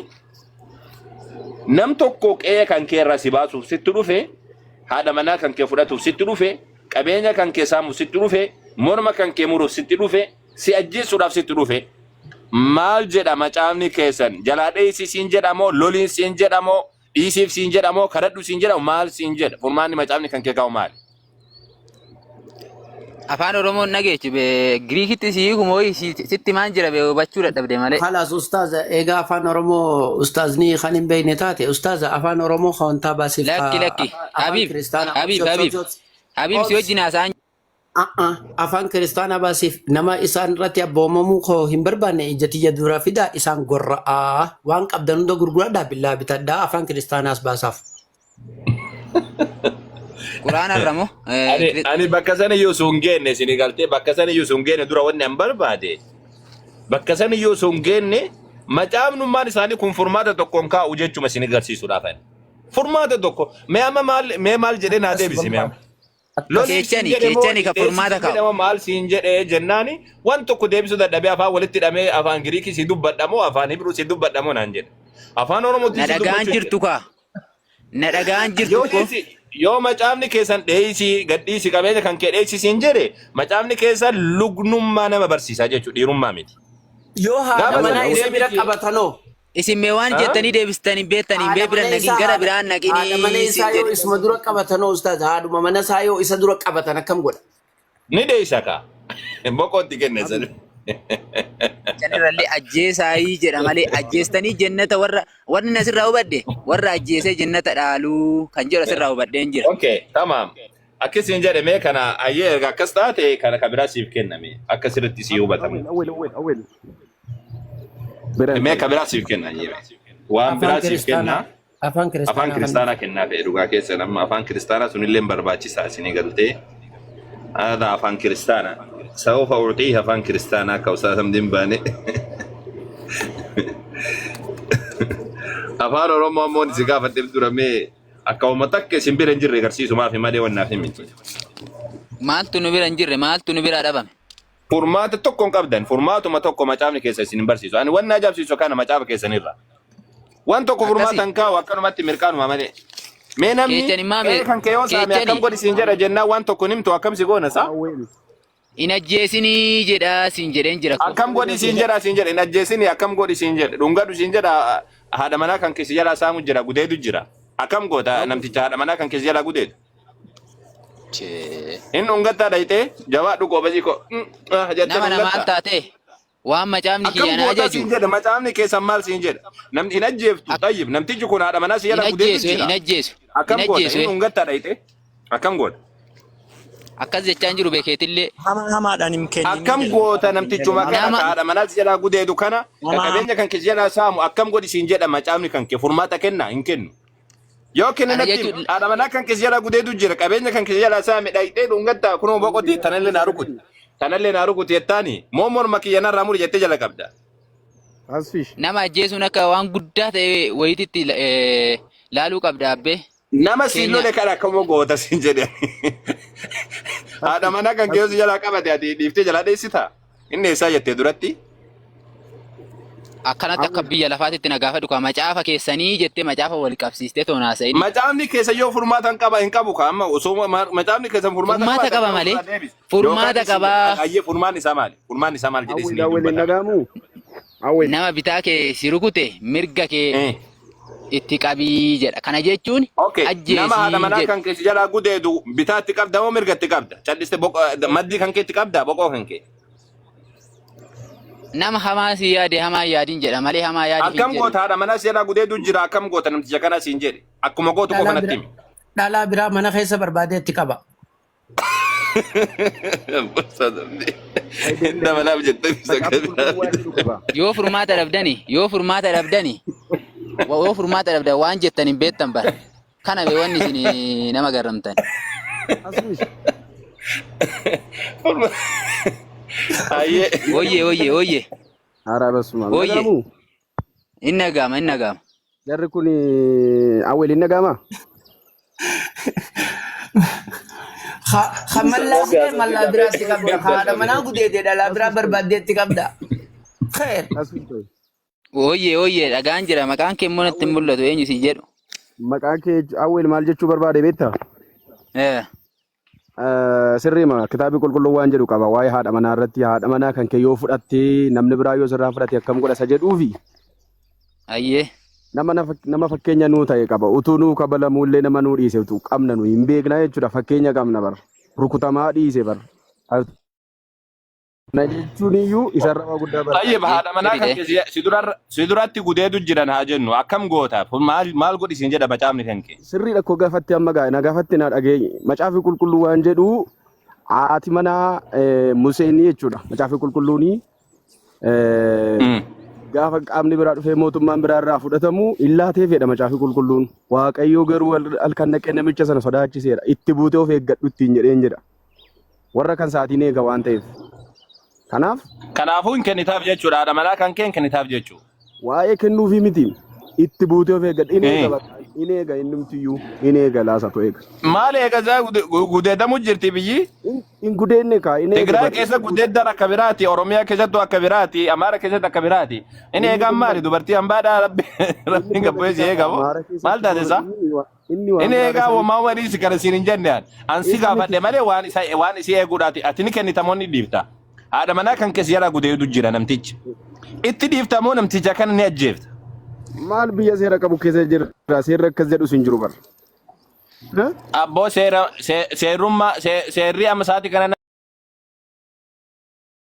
nam tokko qe'ee kan kee irraa si baasuuf sitti dhufe haadha manaa kan kee fudhatuuf sitti dhufe qabeenya kan kee saamuuf sitti dhufe morma kan kee muruuf sitti dhufe si ajjeesuudhaaf sitti dhufe maal jedha macaafni keessan jalaa dheessi siin jedha moo loliin siin jedha moo dhiisiif siin jedha moo kadhadhu siin jedha maal siin jedha furmaanni macaafni kan kee kaa'u maali? Afaan Oromoon dhageechu be Giriikitti si hiiku moo sitti maan jira be hubachuu dadhabde malee. Khalas ustaaza egaa afaan Oromoo ustaazni kan hin beekne taate ustaaza afaan Oromoo kan baasiif Lakki lakki. afaan Habiib kiristaanaa Habiib Habiib Habiib si wajjin haasa'an Afaan kiristaanaa baasiif nama isaan irratti abboomamuu koo hin barbaanne ija tiyya dura fidaa isaan gorra'aa waan qabdan hunda gurguradhaa billaa bitadhaa afaan kiristaanaas baasaaf. Quraana irra moo? Ani ani bakka sana iyyuu osoo hin geenne isin galtee bakka sana iyyuu osoo hin geenne dura wanni an barbaade bakka sana iyyuu osoo hin geenne macaafnummaan isaanii kun furmaata tokko hin kaa'u jechuma isin agarsiisuudhaaf ani. Furmaata tokko mee amma maal mee maal jedhee naa Akkas deebisi mee amma. barbaada. Lolli siin Keechani jedhe moo keechani ka dheessi furmaata siin kaa'u. jedhe moo maal siin jedhe jennaani waan tokko deebisuu dadhabee afaan walitti hidhamee afaan Giriikii si dubbadha moo afaan Hibruu si dubbadha moo naan jedhe. Afaan Oromootiin Na si dhagaan dubbachuu jirtu kaa. Na dhagaan jirtu Yoo ko. dhiisi yoo macaafni keessan dheeysi gadhiisi qabeenya kan kee dheeysi siin jedhe macaafni keessan lugnummaa nama barsiisaa jechuudha dhiirummaa miti. Yoo haadha Gaafa manaa san isa bira deebiti qabatanoo Isin mee waan Ah? jettanii deebistan hin beektanii hin haadha bee biran mana naqin isaa gara haadha biraan haadha mana naqinii isaa siin yoo jedhe. isuma dura qabatanoo ustaaz haadhuma mana isaa yoo isa dura qabatan akkam godha? Ni dheeysa kaa. Boqootti kenne san. Sanirrallee ajjeesaayii jedha malee ajjeestanii jennata warra warni asirraa hubadhe warra ajjeesee jennata dhaaluu kan jedhu asirraa hubadheen jira. Okay, tamaam. Akkasiin jedhe mee kana ayyee erga akkas taate kana kan biraa siif kenname akka sirriitti sii hubatamu. Awel, awel, awel. Bira Mee kan biraa siif kenna ayyee. Waan Afaan biraa siif kiristaanaa kenna. afaan Afaan kiristaanaa kan kiristaanaa kennaa fe'e dhugaa keessan amma afaan kiristaanaa sunillee barbaachisaa isinii galtee. Aadaa afaan kiristaanaa. Sawfa ucxiihi afaan kiristaanaa akka ustaas Hamdiin baane. Afaan Oromoo ammoo si gaafadheef dura mee akka uummata akka isin bira hin jirre agarsiisu maafi malee wannaaf hin miti. Maaltu nu bira hin jirre maaltu nu biraa dhabame? Furmaata tokko hin qabdan furmaatuma tokko macaafni keessa isin hin barsiisu. Ani wanna ajaa'ibsiisu kana macaafa keessanirra. Waan tokko furmaata Akkasi hin kaa'u akkanumatti mirqaanuma malee. Mee namni keechani maa qe'ee kan kee yoo saame akkam keechani godhi siin jedha jennaan waan tokko hin himtu akkam si goona saa? Awel. hin ajjeesinii jedhaa siin jedheen jira ko. Akkam godhi siin jedha siin jedha hin ajjeesini akkam godhi siin jedha dhungadhu siin jedha haadha manaa kan keessi jalaa saamu jira gudeedu jira. Akkam goota namticha haadha manaa kan keessi jalaa gudeedu. Chee. Hin dhungattaa dhayxee jabaadhu goobazii koo jettee Nama na maal dhungattaa. taate waan macaafni Akkam kiyya na goota ajaju siin jedha macaafni keessan maal siin jedha namni hin ajjeeftu tayyib namtichi kun haadha manaa si hin jala gudeedu ajjeesu hin jira. ajjeesu hin Akkam goota ajjeesu hin dhungattaa dhayxee akkam goota. akkas jechaan jiru beekeetillee Hama hamaadhaan hin kenninii Akkam jedha. goota namtichuma kana nama ka haadha manaa si jalaa gudeedu kana ka Hama qabeenya kan kee si jalaa saamu akkam godhi siin jedha macaafni kan kee furmaata kenna hin kennu. Yoo kenne kana natti himi jechuun haadha manaa kan kee si jalaa gudeedu jira qabeenya kan kee si jalaa saame dhayxee dhungattaa kunoo boqoti tanallee naa rukuti tanallee naa rukuti jettaani moo morma kiyya narraa muri jettee jala qabda. Asfish. Nama ajjeesuun akka waan guddaa ta'e wayititti laaluu qabda abbee. Nama siin Keenya lole kan akkama goota siin jedhe. Haadha manaa kan keessi jalaa qabate ati dhiiftee jalaa dheessitaa? Inni eessaa jettee duratti? Akkanatti akka biyya lafaatitti na gaafadhu kaa macaafa keessanii jettee macaafa wal qabsiistee toon haasa'in. Macaafni keessa yoo furmaata hin qaba hin qabu ka amma osoo macaafni keessa furmaata Furmaata qabaate qaba akkana malee. ofirraa deebisa. Yookaan Furmaata isin qabaa. ayyee furmaan isaa maali? Furmaan isaa maal jedhee Awwil isinii awwil hin dubbatame? dhaga'amu. Awwil. Nama bitaa kee si rukute mirga kee Eh. itti qabii jedha. Kana jechuun Okay, nama haadha ajjeesii manaa jedhu. kan keessa jalaa gudeedu bitaatti qabda moo mirgatti qabda? Calliste maddii kan keetti qabda boqoo kan kee. Nama hamaa si yaade hamaa hin yaadin jedha malee hamaa yaadiif hin Akkam jedhu. goota haadha manaa si jalaa gudeedu jira akkam goota namticha kana siin jedhe. Akkuma gootu qofa Dhalaa natti bira himi. dhalaa biraa mana keessa barbaadee itti qaba. Dabalaaf jettee isa Macaafa qulqulluu waan jedhu qaba. Yoo furmaata dhabdani, yoo furmaata dhabdani, yoo furmaata dhabdan waan jettan hin beektan bara. Kana bee wanni isin nama garramtan. Asfish. Ayyee. Ooyyee ooyyee ooyyee Haaraa basuma. ooyyee. Dhaga'amu. Inni dhaga'ama inni dhaga'ama. Jarri kun awwil hin dhaga'ama. Ha mallaa fidee mallaa biraatti qabda. Haadha manaa gudeedee dhalaa biraa barbaaddeetti qabda. Kheer. Asfish. Ooyyee ooyyee dhagaan jira maqaan kee immoo natti hin mul'atu eenyu siin jedhu. Maqaan kee awwil maal jechuu barbaade beektaa? Eh, Sirriima kitaabni qulqulluu waan jedhu qaba waa'ee haadha manaa irratti haadha manaa kan kee yoo fudhatte namni biraa yoo sirraa fudhate akkam godha isa jedhuufi Ayyee. nama nama fakkeenya nuu ta'e qaba utuu nuu kabalamuu illee nama nuu dhiise utuu qabna nu hin beekna jechuudha fakkeenya qabna bar rukutamaa dhiise bar Kana jechuun iyyuu isarra waa guddaa barata. Tayyib haadha manaa kan Sirrii kee si duratti gudeedu jiran haa jennu akkam goota maal maal godhi siin jedha macaafni kan kee. Sirriidha koo gaafatti amma gaa na gaafatti na dhageenye. Macaafi qulqulluu waan jedhu haati manaa Museenii jechuudha. Macaafi qulqulluuni gaafa qaamni biraa dhufee mootummaan biraa irraa fudhatamu hin laateef jedha macaafi qulqulluun. Waaqayyoo garuu halkan dhaqee namicha sana sodaachiseera. Itti buutee of eeggadhu ittiin jedheen jedha. Warra kan sa'aatiin eega waan ta'eef. Kanaaf Kanaafuu hin kennitaaf jechuudha. Haadha manaa kan kee hin kennitaaf jechuudha. waa'ee kennuufii miti. Itti buutee of eeggadhu. In eega Eh. bakka. In eega innumtiyyuu. In eega laasatu eega. Maal eega isaa gudeedamu jirti biyyi? In gudeenne kaa. In eega Tigraay bakka. keessa gudeeddan akka biraati, Oromiyaa keessattuu akka biraati, Amaara keessatti akka biraati. Inni Inni eegaan kun maali? Dubartii hambaadhaa rabbi inni rabbiin gabbu'ee si poolitikaa eegamu. Amaara Maal keessatti taate isaa? inni waan Inni biraadha eegaa sanii. wamaa waliin si kana siin hin jenne an. An si Isa miti. gaafadhe malee waan isa waan isii eeguudhaati. Ati ni kennita moo ni dhiifta? Haadha manaa kan keessa jalaa gudeedu jira namtichi. Itti dhiifta moo namticha kana ni ajjeefta? Maal biyya seera qabu keessa jira. Seerri akkas jedhus hin jiru bara. Ha? Abboo seera seerummaa seerri amma sa'aatii kana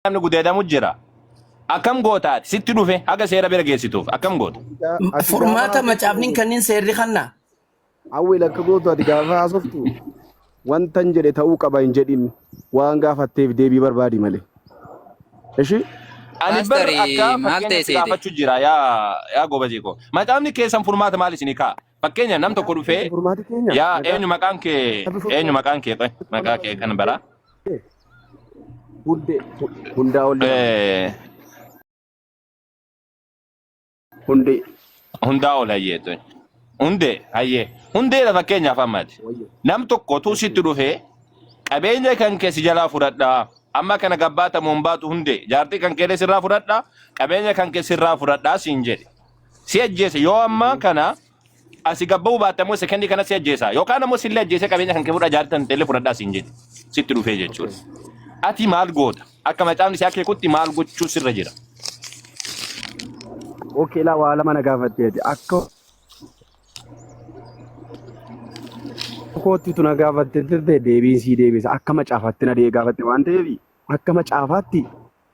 namni gudeedamu jira. Akkam gootaati sitti dhufe haga seera bira geessituuf akkam goota? Ati gaafa Furmaata haasoftu macaafni kanneen seerri kanna. Awweel akka gootu ati gaafa haasoftu wantan jedhe ta'uu qaba hin jedhin waan gaafatteef deebii barbaadi malee. Ishi Ani bar Paaster akka maal ta'e fakkeenyatti seete? gaafachuu jira yaa yaa gobazii koo. Macaafni keessan furmaata maal isinii kaa'a? Fakkeenya nam tokko dhufee furmaati keenya yaa nagaa eenyu maqaan kee eenyu maqaan kee qoy maqaa kee kan bara. Hundee hundaa ol jedhama. Hundee. Hundaa ol hayyee toy. Hundee hayyee hundeedha fakkeenyaaf ammaati. Wayyo. Nam tokkotu sitti dhufee qabeenya kan kee si jalaa fudhadhaa. Amma kana gabbaatamu hin baatu hundee jaartii kan keellee sirraa fudhadhaa qabeenya kan kee sirraa fudhadhaa siin jedhe. Si ajjeese yoo amma kana asi gabba'uu baatte ammoo sekendii kana si ajjeesa yookaan ammoo sillee ajjeesee qabeenya kan kee fudhaa jaartii tan teellee fudhadhaa siin jedhe sitti dhufee jechuudha. Ati maal goota? Akka macaafni si akeekutti maal gochuu sirra jira? Okay laa waa lama na gaafatteeti. Akka koottitu na gaafatte ta'e deebiin sii deebisa. Akka macaafaatti na gaafatte waan ta'eef akka macaafaatti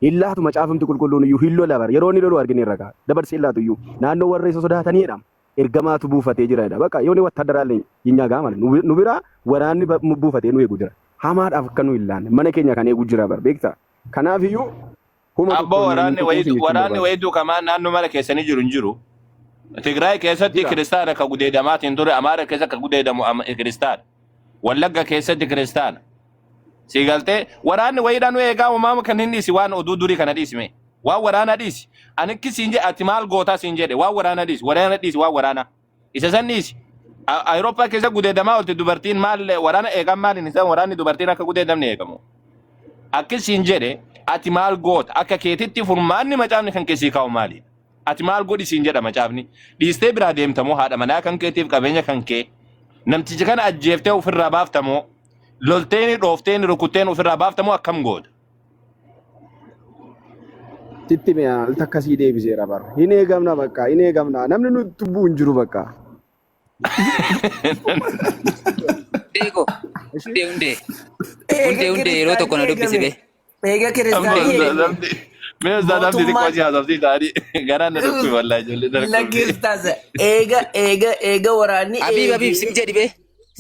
hin laatu macaafumti qulqulluun iyyuu hin lola bara. Yeroo inni lolu argineerra kaa. Dabarsee hin laatu iyyuu. Naannoo warra isa sodaatanii jedhama. Ergamaatu buufatee jira jedha. Bakka yoo inni wattadaraallee hin nyagaa malee. Nu bira waraanni buufatee nu eegu jira. Hamaadhaaf akka nu hin laanne mana keenya kan eegu jira bara beektaa. Kanaaf iyyuu huma Abboo tokkoon hin waraanni tuquu wayii sin jechuun waraanni barbaada. wayii duukamaa naannoo mana keessanii jiru hin jiru. Tigraay keessatti Jira. kiristaana ka gudeedamaatiin ture, Amaara keessa ka gudeedamu kiristaana. Wallagga keessatti kiristaana. Si galtee waraanni wayiidhaan nu eegaa uumaama kan hin dhiisi waan oduu durii kana dhiisime. Waan waraanaa dhiisi. Ani akki siin jedhe ati maal gootaa siin jedhe waan waraanaa dhiisi. Waraana dhiisi waan waraanaa. Isa san dhiisi. Awurooppaa keessa gudeedamaa oolte dubartiin maal waraana eegan maaliin isaan waraanni dubartiin akka gudeedamne eegamu. Akki siin jedhe ati maal goota akka keetitti furmaanni macaafni kan keessii kaa'u maali? Ati maal godhi siin jedha macaafni. Dhiistee biraa deemtamoo haadha manaa kan keetiif qabeenya kan kee namticha kana ajjeeftee ofirraa baaftamoo lolteeni dhoofteeni rukutteen ofirraa baaftamoo akkam goota? Sitti mee al takka sii deebiseera bara. Hin eegamna bakka hin eegamna. Namni nutti bu'u hin jiru bakka. Hundee koo. Hundee hundee. Hundee hundee yeroo tokko na dubbisi bee. Eega Hundee kiristaanii hundee. eegame. Mee ustaaz Abdii xiqqoo Mootummaan si haasofsiisa ta'anii garaan na dhukkubi wallahi ijoollee na lakki dhukkubdi. ustaaz eega eega eega waraanni Abiib Abiib eegee sim jedhi bee.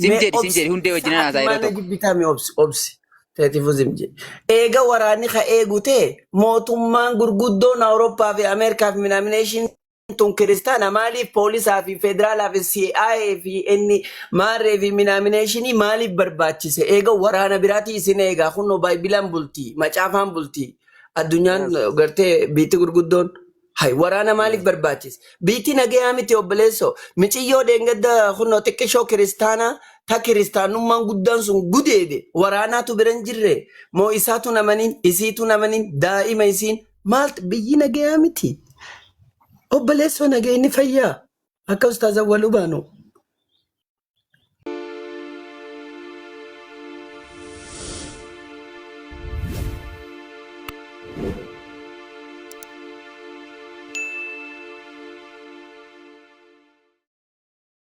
Sim mee jedhi sim obsi jedhi hundee wajjin sa'aati haasaa yeroo maal na tokko. jibbitame obsi obsi teetifu sim jedhi. Eega waraanni ka eegu ta'e mootummaan gurguddoon Awurooppaa fi Ameerikaa fi minaamineeshin tun kiristaana maaliif poolisaa fi federaalaa fi CIA fi inni maarree fi minaamineeshinii maaliif barbaachise? Eega waraana biraatii isin eegaa kunoo baayibilaan bulti macaafaan bulti addunyaan gartee biitti gurguddoon. Hay waraana maaliif barbaachise? Biitti nagayaa miti obboleessoo. Miciyyoo dheengadda kunoo xiqqishoo kiristaanaa ta kiristaanummaan guddaan sun gudeede waraanaatu bira hin jirre moo isaatu namaniin isiitu namaniin daa'ima isiin maal biyyi nagayaa miti. Obboleessoo nageenyi fayyaa akka ustaaza wal hubaanu.